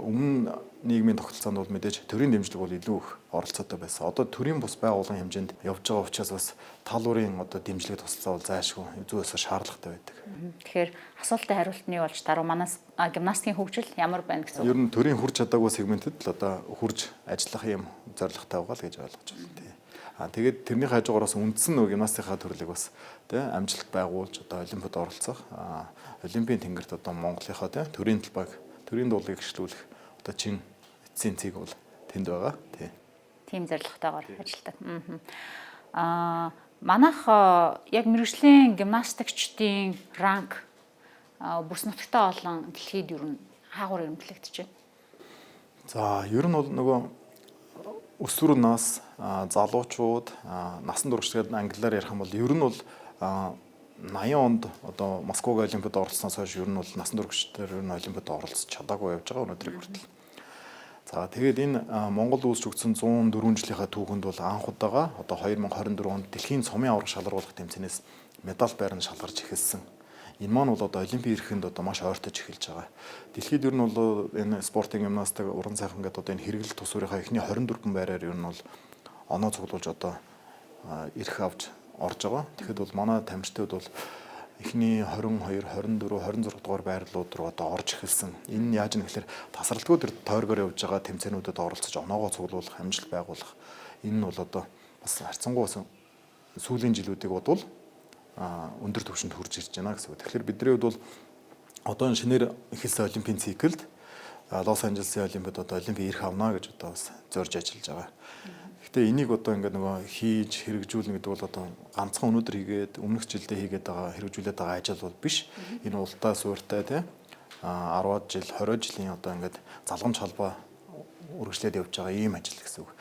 өмнө нийгмийн тогтолцоонд бол мэдээж төрийн дэмжлэг бол илүү их оролцоотой байсан. Одоо төрийн бус байгууллагын хэмжээнд явж байгаа учраас бас тал бүрийн одоо дэмжлэг тусалцаа бол зайлшгүй зүй ёсоор шаардлагатай байдаг. Тэгэхээр асуултын хариулт нь юу болж таруу манай гимнастикийн хөгжил ямар байна гэсэн үг? Ер нь төрийн хүрч чадаагүй сегментэд л одоо хүрж ажиллах юм зорилготой байгаа л гэж ойлгож байна тий. Тэгээд тэрний хажуугаар бас үндсэн нөгөө гимнастикийн төрлийг бас тий амжилт байгуулж одоо олимпиад оролцох, олимпийн тэнгэрт одоо Монголынхаа тий төрийн талбайг, төрийн дуулыг гэрчлүүлэх одоо чин эцсийн цэг бол тэнд байгаа тий. Тийм зорилготойгоор ажилладаг. Манайх яг мэргэжлийн гимнастикчдын ранк бүс нутагтай олон дэлхийд ер нь хаагур эрэмблэгдэж байна. За ер нь бол нөгөө өсвөр нас залуучууд насан турш гэдэг англиар ярих юм бол ер нь бол 80 онд одоо Москвагийн олимпиад оролцсноос хойш ер нь бол насан туршидтаар ер нь олимпиад оролцож чадаагүй явж байгаа өнөөдрийг хүртэл. За тэгээд энэ Монгол үйлс өгсөн 104 жилийнхаа түүхэнд бол анх удаага одоо 2024 онд дэлхийн цомын аварга шалгаруулах тэмцээнээс медаль байранд шалгарч эхэлсэн. Энэ маань бол одоо олимпийн эрхэнд одоо маш ойртож эхэлж байгаа. Дэлхийд ер нь бол энэ спортын гимнастик, уран сайхан гэдэг одоо энэ хэрэглэл тус бүрийнхаа эхний 24 байраар ер нь бол оноо цуглуулж одоо эрх авч орж байгаа. Тэгэхэд бол манай тамирчдууд бол эхний 22, 24, 26 дугаар байрлалууд руу одоо орж эхэлсэн. Энэ нь яаж юм гэхээр тасралтгүй тэр тойргоор явж байгаа тэмцээнүүдэд оролцож оноогоо цуглуулах, амжилт байгуулах. Энэ нь бол одоо бас харьцангуй сүүлийн жилүүдийг бодвол өндөр түвшинд хүрж ирж байна гэсэн үг. Тэгэхээр бидний хувьд бол одоо энэ шинээр эхэлсэн олимпийн циклд Лос Анжелесын олимпиад одоо олимпийн эрх авна гэж одоо бас зорж ажиллаж байгаа. Гэхдээ энийг одоо ингээд нөгөө хийж хэрэгжүүлнэ гэдэг бол одоо ганцхан өнөөдөр хийгээд өмнөх жилдээ хийгээд байгаа хэрэгжүүлээд байгаа ажил бол биш. Энэ ултаа суурьтай тий 10 жил, 20 жилийн одоо ингээд залгамж холбоо үргэлжлээд явж байгаа ийм ажил гэсэн үг.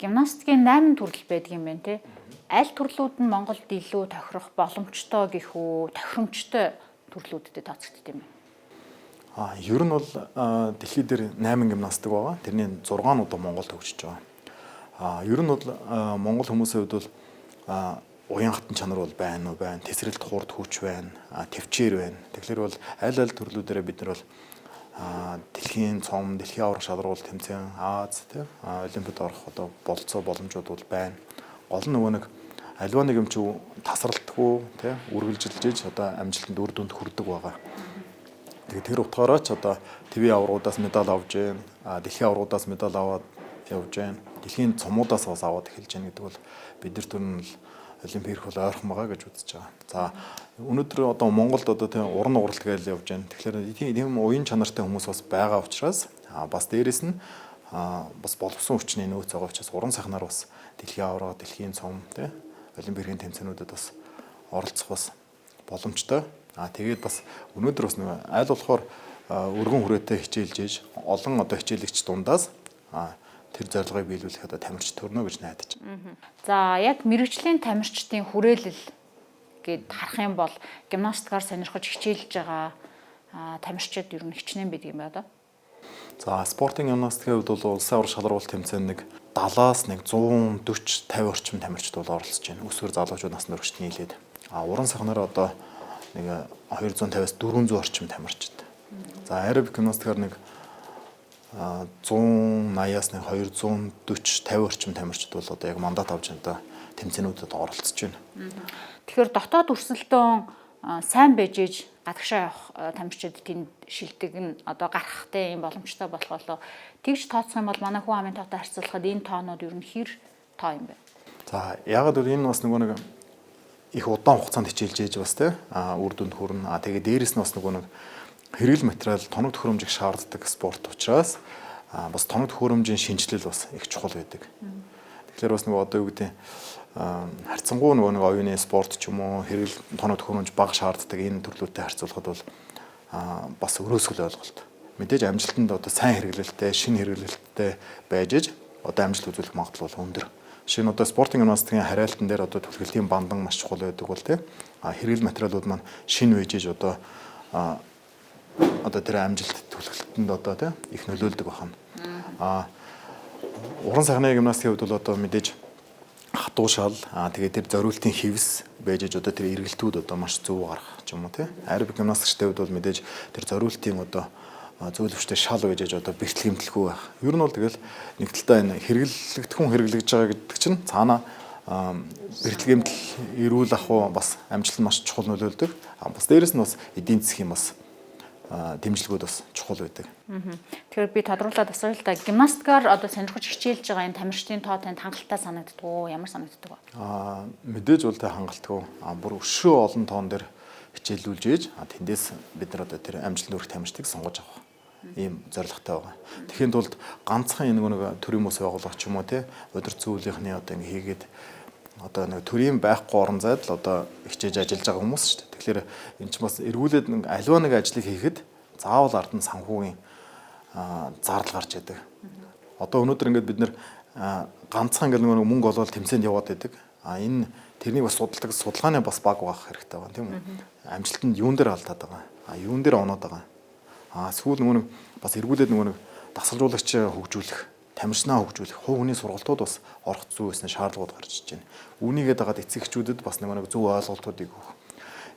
Гимнастикийн 8 төрөл байдаг юм байна тий. Аль төрлүүд нь Монголд илүү тохирох боломжтой гэх үү, тохиромжтой төрлүүдтэй тооцогддог юм бэ? Ер нь бол дэлхийд дээр 8 гимнастик байгаа. Тэрний 6 нь одоо Монголд хөгжиж байгаа. Ер нь бол Монгол хүмүүсийн хувьд бол уян хатан чанар бол байна уу байна, тесрэлт хурд хүч байна, төвчээр байна. Тэгэхээр бол аль аль төрлүүдээрээ бид нар бол дэлхийн цом, дэлхийн аварга шалгаруулалт тэмцээн, Аз тий олимпиад орох одоо болцоо боломжууд бол байна. Гол нь нөгөө нэг альва нэг юм чи тасралтгүй тий үргэлжилж иж одоо амжилтанд үр дүнд хүрдэг байгаа. Тэгээд тэр утгаараа ч одоо твийн аваргуудаас медаль авж гэн, дэлхийн аваргуудаас медаль аваад явж гэн, дэлхийн цомуудаас бас аваад эхэлж гэн гэдэг бол бид нар түр нь олимпийн эрх бол ойрхон байгаа гэж үзэж байгаа. За өнөөдөр одоо Монголд одоо тийм уран нугаралт гэж явж байна. Тэгэхээр тийм уян чанартай хүмүүс бас байгаа учраас бас дээрэс нь бас боловсон хүчний нөөц байгаа учраас уран сайхнаар бас дэлхийн аварга, дэлхийн цом тий олимпийн эрхийн тэмцээнүүдэд бас оролцох бас боломжтой. Тэгээд бас өнөөдөр бас нэг аль болохоор өргөн хүрээтэй хичээлж иж олон одоо хичээлэгч дундаас тэр зорилгыг биелүүлэх одоо тамирч төрнө гэж найдаж байна. За яг мэрэгжлийн тамирчдын хүрээлэл гэд харах юм бол гимнастикаар сонирхож хичээлж байгаа тамирчид ер нь хичнээн байдаг юм байна да. За спортын гимнастикийн хувьд бол улсын аварга шалгаруулалт тэмцээн нэг 70-аас нэг 140 50 орчим тамирчид бол оролцож байна. Өсвөр залуучууд насны өргөчт нийлээд. Уран сайхнаар одоо нэг 250-аас 400 орчим тамирчид. За аэробик гимнастикаар нэг 180-аас нэг 240 50 орчим тамирчид бол одоо яг мандат авч одоо тэмцээнүүдэд оролцож байна. Тэгэхээр дотоод өрсөлдөөн сайн байж ээж гадагшаа явах тамирчид тэнд шилдэг нь одоо гарахтай юм боломжтой болох болоо. Тэгж тооцох юм бол манай хүн амын тоотой харьцуулахад энэ тоонууд ер нь хэр тоо юм бэ? За ягаад гэвэл энэ бас нөгөө нэг их удаан хугацаанд хичээлж ээж бас те үр дүнд хүрнэ. А тэгээ дээрэс нь бас нөгөө нэг хэрэгэл материал, тоног төхөөрөмж их шаарддаг спорт учраас бас тоног төхөөрөмжийн шинжилэл бас их чухал байдаг. Тэгэхээр бас нөгөө одоо юу гэдэг харьцангуй нөгөө нэг оюуны спорт ч юм уу хэрэгэл тоног төхөөрөмж бага шаарддаг энэ төрлүүдтэй харьцуулахад бол бас өрөөсгөл ойлголт. Мэдээж амжилтанд одоо сайн хэрэглэлтэй, шинэ хэрэглэлттэй байж иж одоо амжилт үзүүлэх магадлал бол өндөр. Жишээ нь одоо спортын гимнастикийн хариалтан дээр одоо түлхэлтийн бандан маш чухал байдаг бол тий. Хэрэгэл материалууд маань шинэ байж иж одоо одоо тэр амжилт түлхэлтэнд одоо тий их нөлөөлдөг байна. Уран сайхны гимнастикийн хувьд бол одоо мэдээж хатуу шал, тэгээд тэр зориултын хэвс байж иж одоо тэр эргэлтүүд одоо маш зөв гарах ч юм уу тий. Аэробик гимнастикчтэй хувьд бол мэдээж тэр зориултын одоо зөвлөвчтэй шал байж иж одоо бэртэл гэмтэлгүй байх. Ер нь бол тэгэл нэг талдаа энэ хэрэглэгдэхүүн хэрэглэгдэж байгаа гэдэг чинь цаана бэртэл гэмтэл эрүүл ах уу бас амжилт нь маш чухал нөлөөлдөг. Бас дээрэс нь бас эдийн засгийн бас дэмжлэгүүд бас чухал байдаг. Тэгэхээр би тодруулаад асууя л да. Гимнастикаар одоо сонирхож хичээлж байгаа энэ тамирчдын тоо танд хангалттай санагддаг уу? Ямар санагддаг вэ? Мэдээж бол тэ хангалтгүй. Бүр өшөө олон тоон дээр хичээллүүлж ээж тэндээс бид нар одоо тэр амжилтанд хүрэх тамирчдыг сонгож авах ийм зорилготой байгаа. Тэгэхийн тулд ганцхан энэ нэг төрийн бүс байгууллага ч юм уу те удирд зүйлийнхний одоо ингэ хийгээд одоо нэг төрийн байхгүй орон зайд л одоо хичээж ажиллаж байгаа хүмүүс шүү дээ. Тэгэхээр энэ ч бас эргүүлээд нэг аливаа нэг ажлыг хийхэд заавал ард нь санхүүгийн зардал гарч идэг. Одоо өнөөдөр ингээд бид нэр ганцхан ингээд нэг мөнгө олоод тэмцээнд яваад идэг. Энэ тэрнийг бас судалдаг судалгааны бас баг байх хэрэгтэй байна тийм үү? Амжилтанд юун дээр алдаад байгаа. Юун дээр оноод байгаа. Сүүл нөгөө нэг бас эргүүлээд нөгөө нэг дасгалжуулагч хөгжүүлэх, тамирчнаа хөгжүүлэх, хувь хүний сургалтууд бас орох зүй байсан шаардлагууд гарч иж байна. Үүнийгээ дагаад эцэг эхчүүдэд бас нөгөө нэг зөв ойлголтуудыг өгөх.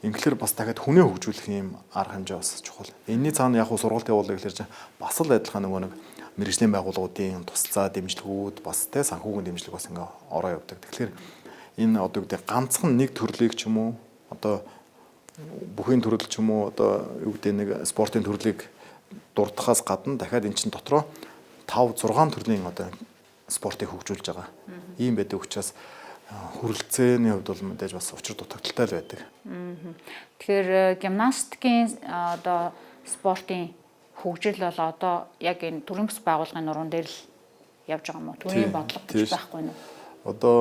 Инглээр бас дахиад хүнээ хөгжүүлэх юм арга хэмжээ бас чухал. Энийний цаана яг сургалт явуулъя гэхэлэр чинь бас л адилхан нөгөө нэг мэргэжлийн байгууллагуудын тусалцаа дэмжлэгүүд бас тэ санхүүгийн дэмжлэг бас ингээ ороо явдаг. Тэгэхээр энэ одоо юу гэдэг ганцхан нэг төрлийг ч юм уу одоо бүхийн төрөл ч юм уу одоо юу гэдэг нэг спортын төрлийг дурдахаас гадна дахиад эн чинь дотроо 5 6 төрлийн одоо спортыг хөгжүүлж байгаа. Ийм байдаг учраас хүрэлцээний хувьд бол мэдээж бас учир дутагдaltaй л байдаг. Тэгэхээр гимнастикийн одоо спортын хөгжил бол одоо яг энэ төрийн бүс байгууллагын нуруунд дээр л явж байгаа юм уу? Төрийн бодлого гэж байхгүй нь. Одоо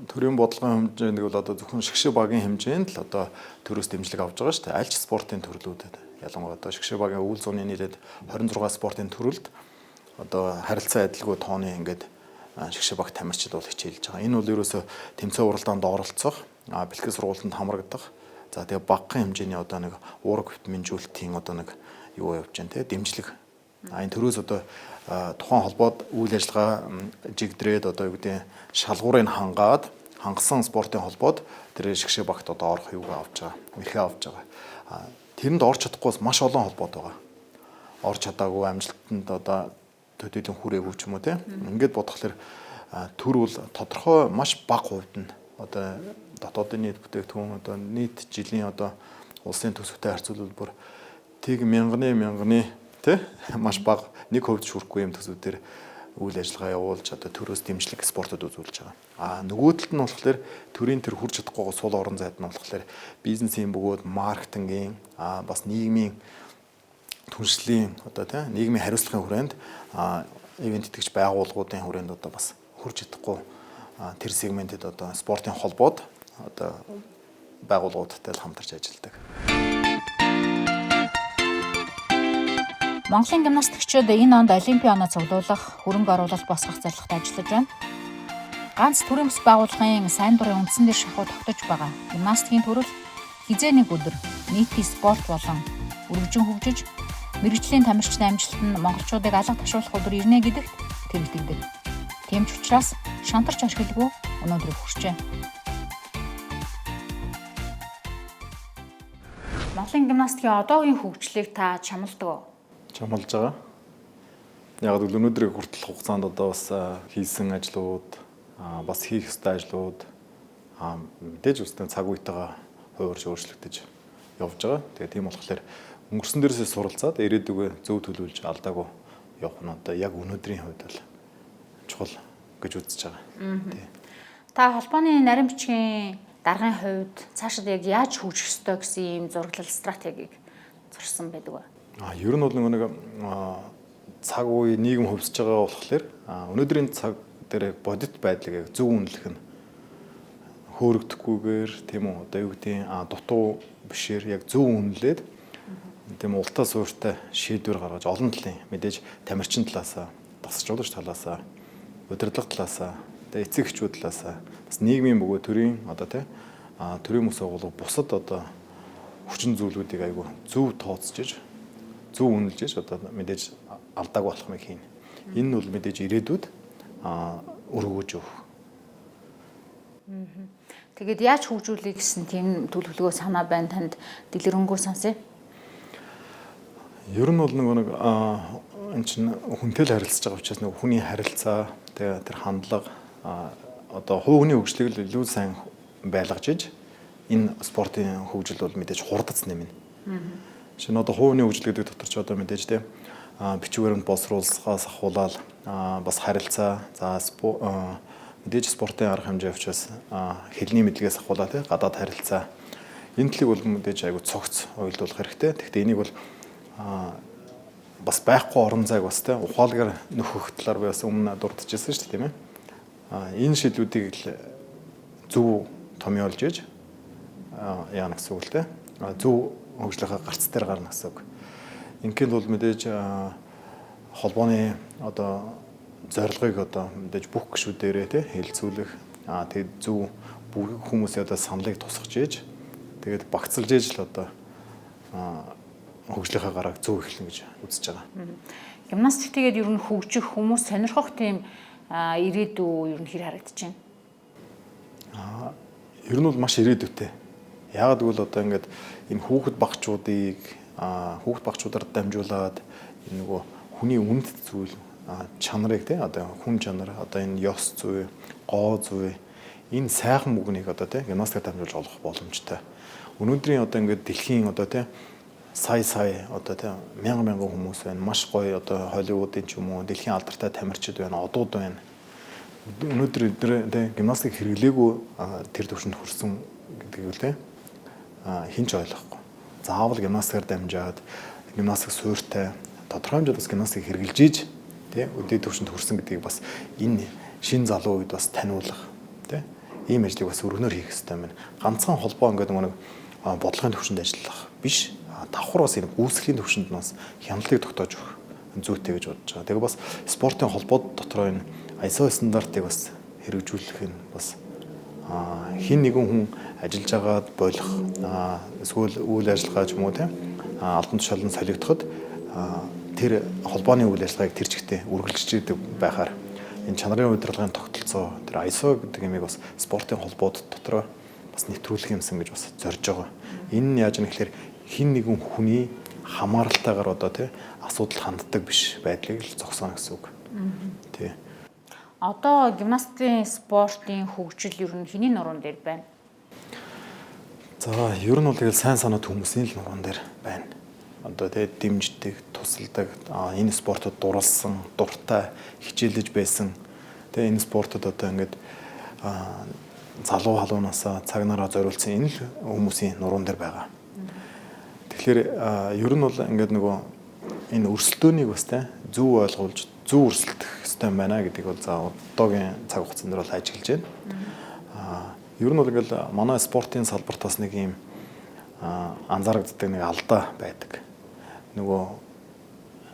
төрийн бодлогын хэмжээнд бол одоо зөвхөн шгшээ багийн хэмжээнд л одоо төрөөс дэмжлэг авч байгаа шүү дээ. Аль ч спортын төрлүүдэд ялангуяа одоо шгшээ багийн өвөл зуны нийлээд 26 спортын төрөлд одоо харилцан адилгүй тооны ингээд шгшээ баг тамирчид бол хичээлж байгаа. Энэ бол ерөөсөө тэмцээн уралдаанд оролцох, бэлтгэл сургалтанд хамрагдах, за тэгээ багахан хэмжээний одоо нэг уураг хөвтмэнжүүлэлтийн одоо нэг юу явж байна те дэмжлэг. Энэ төрөөс одоо тухайн холбоод үйл ажиллагаа жигдрээд одоо юу гэдэг шалгуурыг хангаад хангасан спортын холбоод тэр шгшээ багт одоо орох юуг авч байгаа, эрхээ авч байгаа. Тэрэнд орч чадахгүй бас маш олон холбоод байгаа. Орч чадаагүй амжилтанд одоо төдийлөн хүрээгүй ч юм уу те. Ингээд бодохлоор төр бол тодорхой маш бага хувьд нь одоо дотоодын нийт бүтээгдэхүүн одоо нийт жилийн одоо улсын төсөвтэй харьцуулбал бүр тэг мянганы мянганы те маш бага 1% шүрэхгүй юм төсвүүдээр үйл ажиллагаа явуулж одоо төрөөс дэмжлэг спортод үзүүлж байгаа. Нөгөө талд нь болохоор төрийн тэр хүрч чадахгүй сул орон зайд нь болохоор бизнесийн бөгөөд маркетингийн бас нийгмийн түншлийн одоо тий нийгмийн хариуцлагын хүрээнд ивент итгэгч байгууллагуудын хүрээнд одоо бас хүрч чадахгүй тэр сегментэд одоо спортын холбоод одоо байгууллагуудтай л хамтарч ажилладаг. Монголын гимнастикчид энэ онд олимпийн оноо цуглуулах, хөрөнгө оруулалт босгох зорилготой ажиллаж байна. Ганц төрийн бүс байгууллагын сайн дурын үндсэн дээр шахуу тогтож байгаа гимнастикийн төрөл хэзээ нэг өдөр нийтийн спорт болон өргөжин хөгжиж мэргэжлийн тамирчдын амжилт нь монголчуудыг алга ташуулах өдөр ирнэ гэдэгт тэр итгэдэг. Тийм ч учраас шантарч ашиглгүй өнөөдрийг хүрчээ. Монголын гимнастикийн одоогийн хөгжлийг та чамладаг уу? Чамлаж байгаа. Яг л өнөөдрийг хүртэл хугацаанд одоо бас хийсэн ажлууд, бас хийх ёстой ажлууд мэдээж үстэй цаг үетэйгээ хувирч өөрчлөгдөж явж байгаа. Тэгээ тийм болохоор өнгөрсөн дээрсээ суралцаад ирээдүгөө зөв төлөвлөж алдаагүй явах нь одоо яг өнөөдрийн хувьд бол чухал гэж үзэж байгаа. Тий. Та холбооны нарийн бичгийн даргын хувьд цаашид яг яаж хөгжих ёстой гэсэн ийм зураглал стратегийг зурсан байдаг вэ? Ер нь бол нэг цаг үе нийгэм хөвсөж байгаа болохоор өнөөдрийн цаг дээр яг бодит байдлыг яг зөв үнэлэх нь хөөрөгдөхгүйгээр тийм үү одоо юу гэдгийг дутуу бишээр яг зөв үнэлээд тийм ултаа суурьтай шийдвэр гаргаж олон талын мэдээж тамирчин талаасаа, дасгалжуулагч талаасаа, удирдлага талаасаа, тэгээ эцэг эхчүүд талаасаа бас нийгмийн бөгөөд төрийн одоо тий төрийн мэс агуулга бусад одоо хүчин зүйлүүдийг айгүй зөв тооцож зөв үнэлж одоо мэдээж алдаагүй болох мэг хийнэ. Энэ нь бол мэдээж ирээдүйд өргөж өгөх. Тэгээд яаж хөгжүүлэе гэсэн тийм төлөвлөгөө санаа байна танд дэлгэрэнгүй сонсъё. Ер нь бол нэг энэ чинь хүнтэй л харилцаж байгаа учраас нэг хүний харилцаа тэгээ тэр хандлага одоо хувь хүний хөгжлийг л илүү сайн байлгаж иж энэ спортын хөгжил бол мэдээж хурдац нэмнэ. Жишээ нь одоо хувь хүний хөгжил гэдэг дотор ч одоо мэдээж тийм бичиг баримт боловсруулсаас ахуулаад бас харилцаа за мэдээж спортын арга хэмжээ учраас хэлний мэдлэгээс ахуулаад тийм гадаад харилцаа энэ талыг бол мэдээж айгу цогц уялдуулах хэрэгтэй. Тэгэхдээ энийг бол бас байхгүй орон зайг бас тийм ухаалгаар нөхөх талаар би бас өмнө дурдчихсан шүү дээ тийм ээ. Энэ шийдлүүдийг л зөв томьёолж иж яана гэсэн үг л тийм. Зөв хөгжлийнхаа гарц дээр гарна гэсэн үг. Ингийн бол мэдээж холбооны одоо зорилгыг одоо мэдээж бүх гишүүдээрээ тийм хэлцүүлэх тэгээд зөв бүх хүмүүсийн одоо саналыг тусгаж иж тэгээд багцлж иж л одоо хөгжлийнхаа гарааг зөв эхлэн гэж үзэж байгаа. Гимнастик тэгээд ер нь хөгжих хүмүүс сонирхох тийм ирээдүй ер нь хэр харагдаж байна? Ер нь бол маш ирээдүйтэй. Яагаад гэвэл одоо ингээд энэ хүүхэд багчуудыг хүүхэд багчуудаар дамжуулаад энэ нөгөө хүний үнэт зүйл чанарыг тий одоо хүн чанар одоо энэ ёс зүй, гоо зүй энэ сайхан бүгнийг одоо тий гимнастикаар дамжуулж олох боломжтой. Өнөөдрийн одоо ингээд дэлхийн одоо тий сая сая одоо тий мянга мянган хүмүүс байна. Маш гоё одоо Холливуудын ч юм уу дэлхийн алдартай тамирчид байна, одууд байна. Өнөөдөр эдгээр тий гимнастик хэрэглээгүй тэр төвшөнд хүрсэн гэдгийг үл тий хэн ч ойлгохгүй. Заавал гимнастикаар дамжаад гимнастик суурьтай тодорхой хэмжээнд бас гимнастик хэрэглэж иж тий өдний төвшөнд хүрсэн гэдгийг бас энэ шин залуу үед бас таниулах тий ийм ажлыг бас өргөнөөр хийх хэрэгтэй юм байна. Ганцхан холбоо ингээд нэг бодлогын төвшөнд ажиллах биш давхар бас энэ гүйцэтгэлийн төвшөнд нас хяналтыг тогтоож өгөх зүйтэй гэж бодож байгаа. Тэгээ бас спортын холбоод дотроо энэ ISO стандартыг бас хэрэгжүүлэх нь бас хин нэгэн хүн ажиллаж байгаад болох эсвэл үйл ажиллагаа ч юм уу тийм албан тушаалд солигдоход тэр холбооны үйл ажиллагааг тэр чигтээ үргэлжлэж идэг байхаар энэ чанарын удирдлагын тогтолцоо тэр ISO гэдэг юмыг бас спортын холбоод дотроо бас нэвтрүүлэх юмсан гэж бас зорж байгаа. Энэ нь яаж юм гэхээр хин нэгэн хүний хамааралтайгаар одоо тий асуудал ханддаг биш байдлыг л зогсооно гэсэн үг. Тий. Одоо гимнастикийн спортын хөгжил ер нь хэний нуруунд дээр байна? За, ер нь бол тэгэл сайн санаад хүмүүсийн л нуруунд дээр байна. Одоо тий дэмждэг, тусалдаг, энэ спортод дурлсан, дуртай, хичээлж байсан. Тий энэ спортод одоо ингээд залуу халуунаасаа цаг нараа зориулсан энэ л хүмүүсийн нуруунд дээр байгаа. Тэгэхээр ер нь бол ингээд нөгөө энэ өрсөлдөөнийг бас тий зөв ойлгуулж зөв өрсөлдөх ёстой байна гэдгийг бол за одоогийн цаг хугацаанд бол ажиглаж байна. Ер нь бол ингээл манай спортын салбарт бас нэг юм анзаарагддаг нэг алдаа байдаг. Нөгөө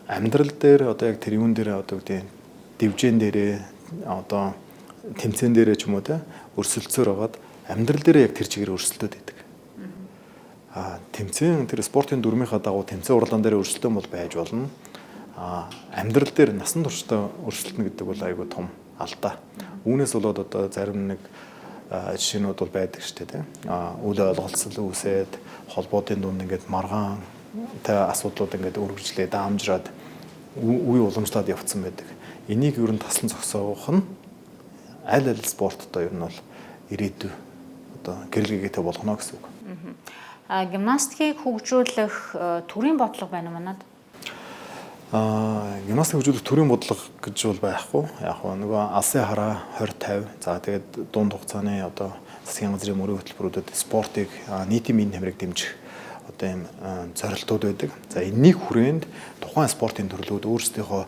амьдрал дээр одоо яг тэр юун дээр одоо гэдэг дивжэн дээрээ одоо тэмцээн дээрээ ч юм уу те өрсөлдсөөр байгаад амьдрал дээрээ яг тэр чигээр өрсөлдөд байдаг. Тэмцээн тэр спортын дүрмийнхаа дагуу тэмцээн уралдаан дээр өрсөлдөөн бол байж болно. Амьдрал дээр насан туршдаа өрсөлдөнө гэдэг бол айгүй том алдаа. Үүнээс болоод одоо зарим нэг жишээнүүд бол байдаг шүү дээ, тийм. Үл ойлголцол үүсээд холбоодын дунд ингээд маргаантай асуудлууд ингээд үргэлжлээд даамжраад үе уламжлаад явцсан байдаг. Энийг ер нь таслан зогсоох нь аль аль спорттой ер нь бол ирээдүй одоо гэрэлгээтэй болгоно гэсэн үг. Гимнастикийг хөгжүүлэх төрийн бодлого байна уу манад? Гимнастик хөгжүүлэх төрийн бодлого гэж бол байхгүй. Яг нөгөө алсын хараа 20 50. За тэгээд дунд хугацааны одоо засгийн газрын мөрийн хөтөлбөрүүдэд спортыг нийтийн биеийн тамирыг дэмжих одоо ийм зорилтууд байдаг. За энэний хүрээнд тухайн спортын төрлүүд өөрсдийнхөө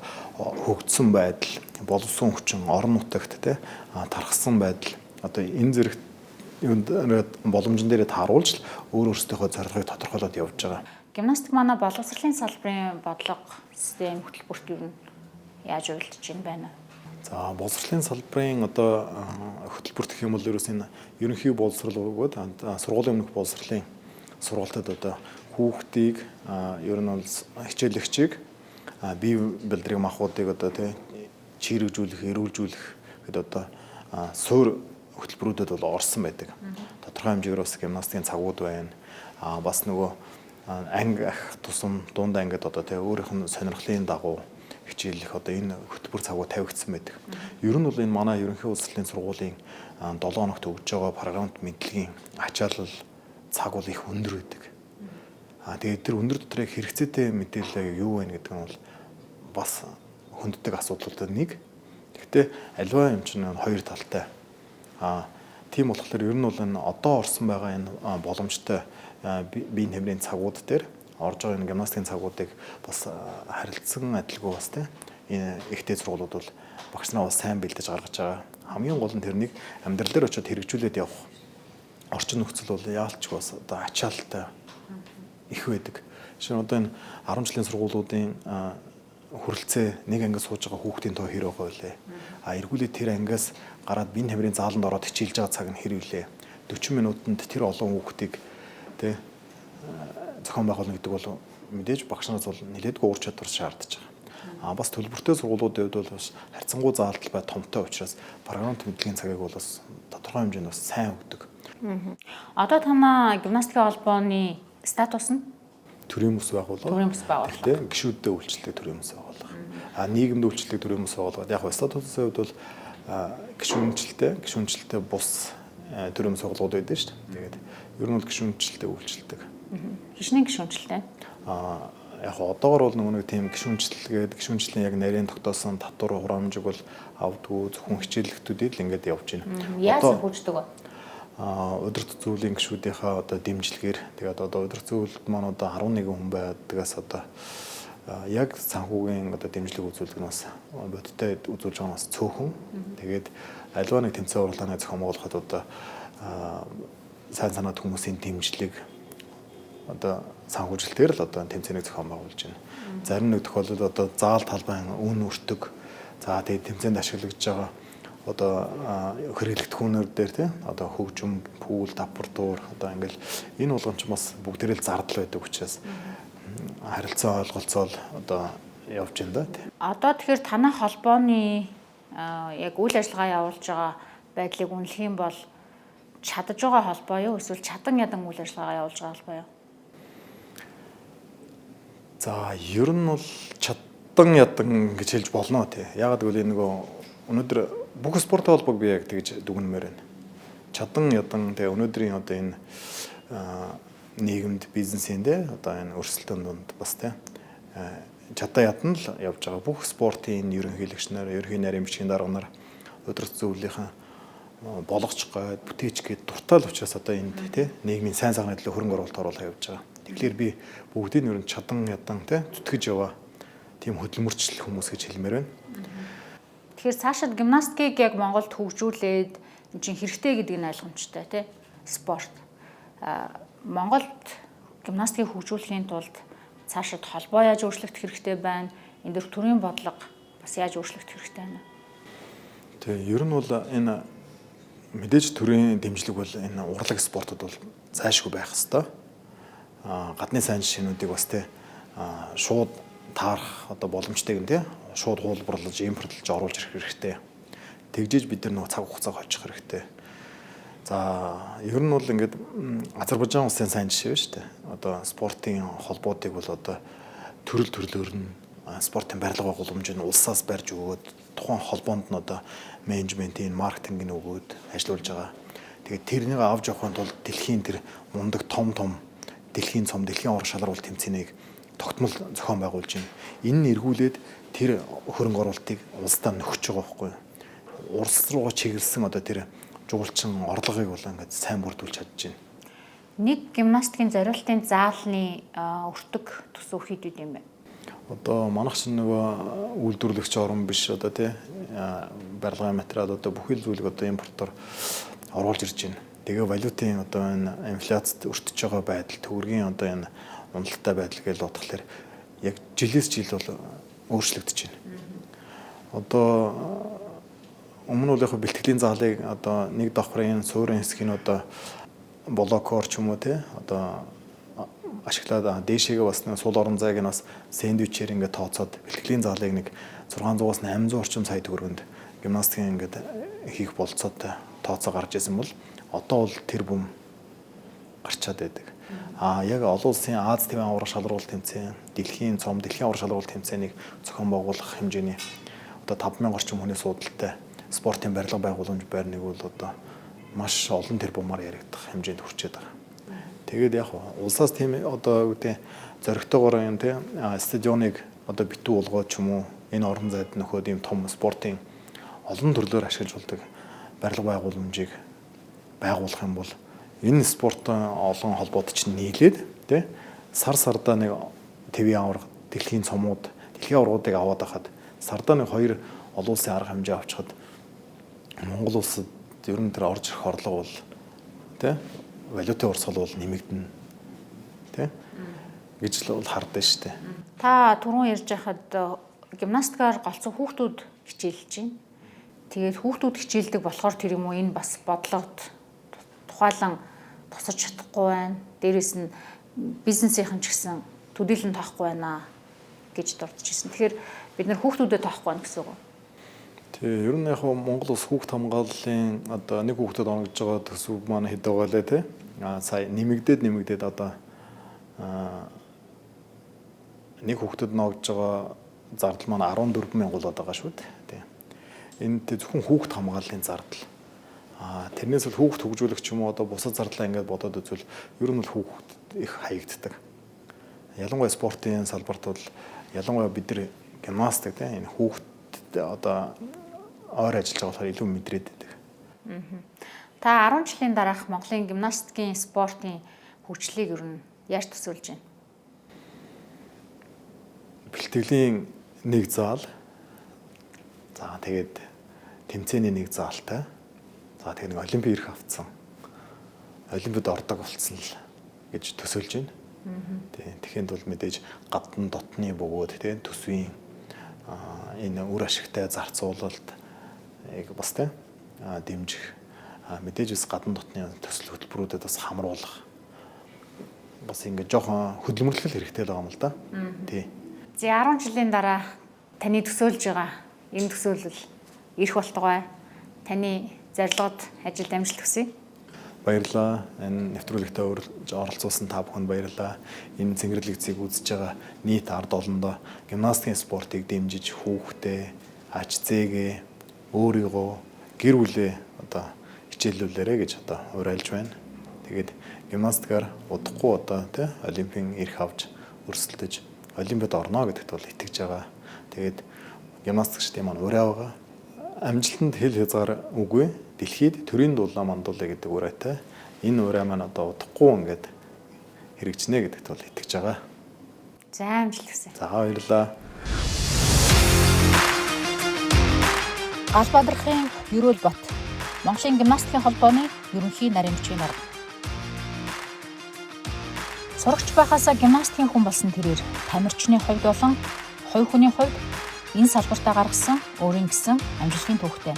хөгжсөн байдал, боловсон хүчин, орон нутагт те тархсан байдал одоо энэ зэрэг юунд боломжн дээрээ тааруулж өөр өөрсдийнхөө зорилгыг тодорхойлоод явж байгаа. Гимнастик манай боловсролын салбарын бодлого систем хөтөлбөрт юу нь яаж уялдаж байна вэ? За боловсролын салбарын одоо хөтөлбөрт гэх юм бол ерөөс энэ ерөнхий боловсрол бөгөөд сургуулийн өмнөх боловсролын сургалтад одоо хүүхдийг ер нь бол хичээлэгчийг бие бэлдрийг махуудыг одоо тий чирэгжүүлэх, эрүүлжүүлэх гэдэг одоо суур хөтөлбөрүүдэд бол орсон байдаг. Тодорхой хэмжээгээр бас гимнастикийн цагууд байна. Бас нөгөө анги ах тусам дунд ангид одоо тий өөрийнх нь сонирхлын дагуу хичээллэх одоо энэ хөтөлбөр цагууд тавигдсан байдаг. Ер нь бол энэ манай ерөнхий боловсролын сургуулийн 7 хоногт өгж байгаа програмт мэдлэгийн ачаалал цаг бол их өндөр байдаг. Тэгээд тэр өндөр дотор яг хэрэгцээтэй мэдээлэл юу вэ гэдэг нь бол бас хөнддөг асуудлуудын нэг. Гэхдээ аливаа юм чинь хоёр талтай. Тийм болохоор ер нь бол энэ одоо орсон байгаа энэ боломжтой биеийн тамирын цагууд дээр орж байгаа энэ гимнастикийн цагуудыг бас харилцан адилгүй бас тийм энэ ихтэй сургуулиуд бол багш нараа бас сайн бэлдэж гаргаж байгаа. Хамгийн гол нь тэрнийг амьдрал дээр очиод хэрэгжүүлээд явах орчин нөхцөл бол яалчгүй бас одоо ачаалттай их байдаг. Жишээ нь одоо энэ 10 жилийн сургуулиудын хүрэлцээ нэг ангид сууж байгаа хүүхдийн тоо хэр байгаа вэ? Эргүүлээ тэр ангиас гараад биеийн тамирын зааланд ороод хичээлж байгаа цаг нь хэр вүлээ? 40 минутанд тэр олон хүүхдийг тэ зохион байгуулна гэдэг бол мэдээж багш нараас бол нэлээдгүй ур чадвар шаардж байгаа. Бас төлбөртэй сургуулиудын хувьд бол бас харьцангуй заалтал бай томтой учраас програмт мэдлэгийн цагийг бол бас тодорхой хэмжээнд бас сайн өгдөг. Одоо танаа гимнастикийн холбооны статус нь төрийн бүс байгууллага. Төрийн бүс байгууллага. Тэ гишүүддээ үйлчлдэг төрийн бүс байгууллага. Нийгэмд үйлчлдэг төрийн бүс байгууллага. Яг статусын хувьд бол гишүүнчлэлтэй бус төрийн бүс байгууллагууд байдаг шүү дээ. Тэгээд ер нь бол гишүүнчлэлтэй үйлчлдэг. Хичнээн гишүүнчлэлтэй. Яг одоогор бол нөгөө нэг тийм гишүүнчлэл гээд гишүүнчлийн яг нарийн тогтоосон татвар хураамжиг бол авдгүй, зөвхөн хичээллэгтүүдийг л ингээд явж байна. Яаж санхүүждэг вэ? Удирдах зөвлөлийн гишүүдийнхээ одоо дэмжлэгээр тэгээд одоо удирдах зөвлөлд маань одоо 11 хүн байдгаас одоо яг санхүүгийн одоо дэмжлэг үзүүлдэг нь бас бодиттой үзүүлж байгаа нь бас цөөхөн. Тэгээд аливаа нэг тэмцээн уралдааны зохион байгуулахад одоо сайн санаад хүмүүсийн дэмжлэг одоо санхүүжилтээр л одоо тэмцээнийг зохион байгуулж байна. Зарим нэг тохиолдолд одоо заал талбайн үн өртөг, за тэгээд тэмцээнд ашиглагдж байгаа одоо хэрэглэгдэхүүнүүд дээр тий одоо хөгжим, пүүл, давбар дуур одоо ингээл энэ болгон ч бас бүгдээрээ л зардал байдаг учраас харилцаа ойлголцоол одоо явж байна да тий. Одоо тэгэхээр танай холбооны яг үйл ажиллагаа явуулж байгаа байдлыг үнэлэх юм бол чадаж байгаа холбоо юу эсвэл чадан ядан үйл ажиллагаа явуулж байгаа холбоо юу? За ер нь бол чадан ядан гэж хэлж болно тий. Яагаад гэвэл энэ нөгөө өнөөдөр бүх спортын холбоог би яг тэгж дүгнэмээр байна. Чадан ядан тэгээ өнөөдрийн одоо энэ нийгэмд бизнесийн тэ одоо энэ өрсөлдөөн дунд бас тэ чадан ядан л явж байгаа. Бүх спортын ерөнхийлөгч нар, ерөнхий нарийн бичгийн дарга нар, удирдах зөвлөлийнхээ болгоч гад, бүтээч гээд дуртай л учраас одоо энд тэ нийгмийн сайн сайхны төлөө хөрөнгө оруулалт оруулах явж байгаа. Тэгэхээр би бүгдийг нь ер нь чадан ядан тэ зүтгэж яваа тийм хөдөлмөрчлөх хүмүүс гэж хэлмээр байна. Тэгэхээр цаашид гимнастикийг яг Монголд хөгжүүлээд энэ чинь хэрэгтэй гэдэг нь ойлгомжтой тий спорт. Монголд гимнастикийг хөгжүүлэхийн тулд цаашид холбоо яаж өөрчлөгдөх хэрэгтэй байна? Энэ дэр төрийн бодлого бас яаж өөрчлөгдөх хэрэгтэй байна? Тий, ер нь бол энэ мэдээж төрийн дэмжлэг бол энэ урлаг спортод бол зайлшгүй байх ёстой. Гадны сайн жишээнүүдийг бас тий шууд таарах одоо боломжтой юм тий шууд хуулбарлаж, импортлж оруулж ирэх хэрэгтэй. Тэгжээж бид нар нөгөө цаг хугацааг хожих хэрэгтэй. За ер нь бол ингээд Азербайджан улсын сайн жишээ байна шүү дээ. Одоо спортын холбоодыг бол одоо төрөл төрлөөр нь Спортын барилга байгууламж нь улсаас барьж өгөөд тухайн холбоонд нь одоо менежментийн, маркетингийн өгөөд ажиллуулж байгаа. Тэгээд тэрнийг авч явахын тулд дэлхийн тэр мундаг том том дэлхийн цом, дэлхийн аварга шалралт тэмцээнийг тогтмол зохион байгуулж байна. Энэ нь эргүүлээд тэр хөрөнгө оруулалтыг улсдаа нөхөж байгаа байхгүй юу? Улс руугаа чиглэсэн одоо тэр жуулчин орлогыг бол ингээд сайн бүрдүүлж чадж байна. Нэг гимнастикийн зориултын заалны өртөг төсөв хэд байд юм бэ? Одоо манайх чинь нөгөө үйлдвэрлэгч орн биш одоо тий барилгын материал одоо бүхэл зүйлийг одоо импортоор оруулж ирж байна. Тэгээ валютын одоо энэ инфляцид өртөж байгаа байдал, төгрөгийн одоо энэ уналттай байдал гэж бодохлоор яг жилээс жил бол өөрчлөгдөж байна. Одоо өмнө нь бол яг бэлтгэлийн заалыг одоо нэг давхрын суурин хэсгийг одоо блокоор ч юм уу тий одоо ашиглаад дээшээгээ бас нэг сул орон зайг нь бас сэндвичээр ингээд тооцоод бэлтгэлийн заалыг нэг 600-аас 800 орчим сая төгрөгөнд гимнастикийн ингээд хийх болцоотой тооцоо гарч ирсэн бол одоо бол тэр бүм гарчаад байдаг. А яг олон улсын Аз тивэн аварга шалралт тэмцээн, дэлхийн цом, дэлхийн аварга шалралт тэмцээнийг зохион байгуулах хэмжээний одоо 5000 орчим хүний суудалтай спортын барилга байгууламж байрныг бол одоо маш олон тэрбумаар яригдах хэмжээнд хүрчээд байгаа. Тэгээд яг улсаас тийм одоо юу гэдэг зоригтойгоор юм тий стадионыг одоо битүү болгоод ч юм уу энэ орон зайд нөхөд ийм том спортын олон төрлөөр ашиглаж болдог барилга байгууламжийг байгуулах юм бол энэ спортын олон холбоот чинь нийлээд тий сар сардаа нэг твийн аварга, дэлхийн цомууд, дэлхийн аваргуудыг аваад байхад сардаа нэг хоёр олон улсын арга хэмжээ авчихад Монгол улсад ер нь тэр орж ирэх орлого бол тий валютын урсгал бол нэмэгдэнэ тий гэж л бол хардсан шүү дээ. Та түрүүн ярьж байхад гимнастикаар голцсон хүүхдүүд хичээлж байна. Тэгээд хүүхдүүд хичээлдэг болохоор тэр юм уу энэ бас бодлогод тухайлан тусаж чадахгүй байна. Дээрээс нь бизнесийнхэн ч гэсэн төдийлөн тоохгүй байна гэж дурдчихсэн. Тэгэхээр бид нар хүүхдүүдэд тоохгүй байна гэсэн үг үү? Тий, ер нь яг Монгол улс хүүхд хамгааллын одоо нэг хүүхдэд онгож байгаа төсөв маань хэд байгаа лээ тий. А сая нэмэгдээд одоо нэг хүүхдэд ногдож байгаа зардал маань 14 мянга болоод байгаа шүү дээ. Тий. Энэ зөвхөн хүүхд хамгааллын зардал. А тэрнээс бол хүүхд хөгжүүлэх ч юм уу одоо бусад зардлаа ингээд бодоод үзвэл ер нь бол хүүхд их хаягддаг. Ялангуяа спортын салбарт бол ялангуяа бид нар гимнастик тий энэ хүүхд одоо ойр ажиллаж байгаа болохоор илүү мэдрээд байдаг. Та 10 жилийн дараах Монголын гимнастикийн спортын хөгжлийг ер нь яаж төсөөлж байна? Бэлтгэлийн нэг заал. За тэгээд тэмцээний нэг заалтай. За тэгээд нэг олимпийн эрх авцсан. Олимпиад ордог болцсон л гэж төсөөлж байна. Тэгэхэд бол мэдээж гадна дотны бөгөөд тий төсвийн энэ үр ашигтай зарцуулалт яг бас тий дэмжих мэдээж бас гадна дотны төсөл хөтөлбөрүүдэд бас хамруулах бас ингээд жоохон хөдөлмөрлөх хэрэгтэй л байгаа юм л да. Тий. За 10 жилийн дараа таны төсөөлж байгаа энэ төсөөлөл ирэх болтугай. Таны зорилгод ажилд амжилт хүсье. Баярлалаа. Энэ нэвтрүүлэгтээ оролцуулсан та бүхэнд баярлалаа. Энэ цэнгэрлэг зийг үзэж байгаа нийт ард олондоо гимнастикийн спортыг дэмжиж хүүхдээ, ач зээгээ, өөрийгөө, гэр бүлээ одоо хичээллүүлээрэ гэж одоо уриалж байна. Тэгээд гимнастикаар удахгүй одоо тий олимпийн эрх авч өрсөлдөж олимпиад орно гэдэгт бол итгэж байгаа. Тэгээд гимнастикчдын маань уриа байгаа. Амжилтанд хэл хязгаар үгүй. Дэлхийд төрийн дулаан мандуулъя гэдэг уриатай. Энэ уриа маань одоо удахгүй ингээд хэрэгжинэ гэдэгт бол итгэж байгаа. За амжилт хүсье. За баярлалаа. Гал Бадрахын Ерөөл Бот Монголын гимнастикийн холбооны ерөнхий нарийн бичгийн дарга. Сурагч байхаасаа гимнастикийн хүн болсон тэрээр тамирчны хувьд болон хувь хүний хувьд энэ салбартаа гаргасан өөрийн гэсэн амжилтын түүхтэй.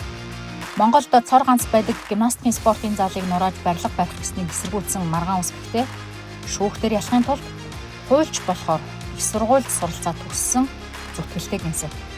Монголд цор ганц байдаг гимнастикийн спортын залыг нурааж барилга барих гэснийг эсэргүүцсэн маргаан ус гэхдээ шүүхтэр ялахын тулд хуульч болохоор их сургуульд суралцаа төгссөн зүтгэлтэй гинсэг.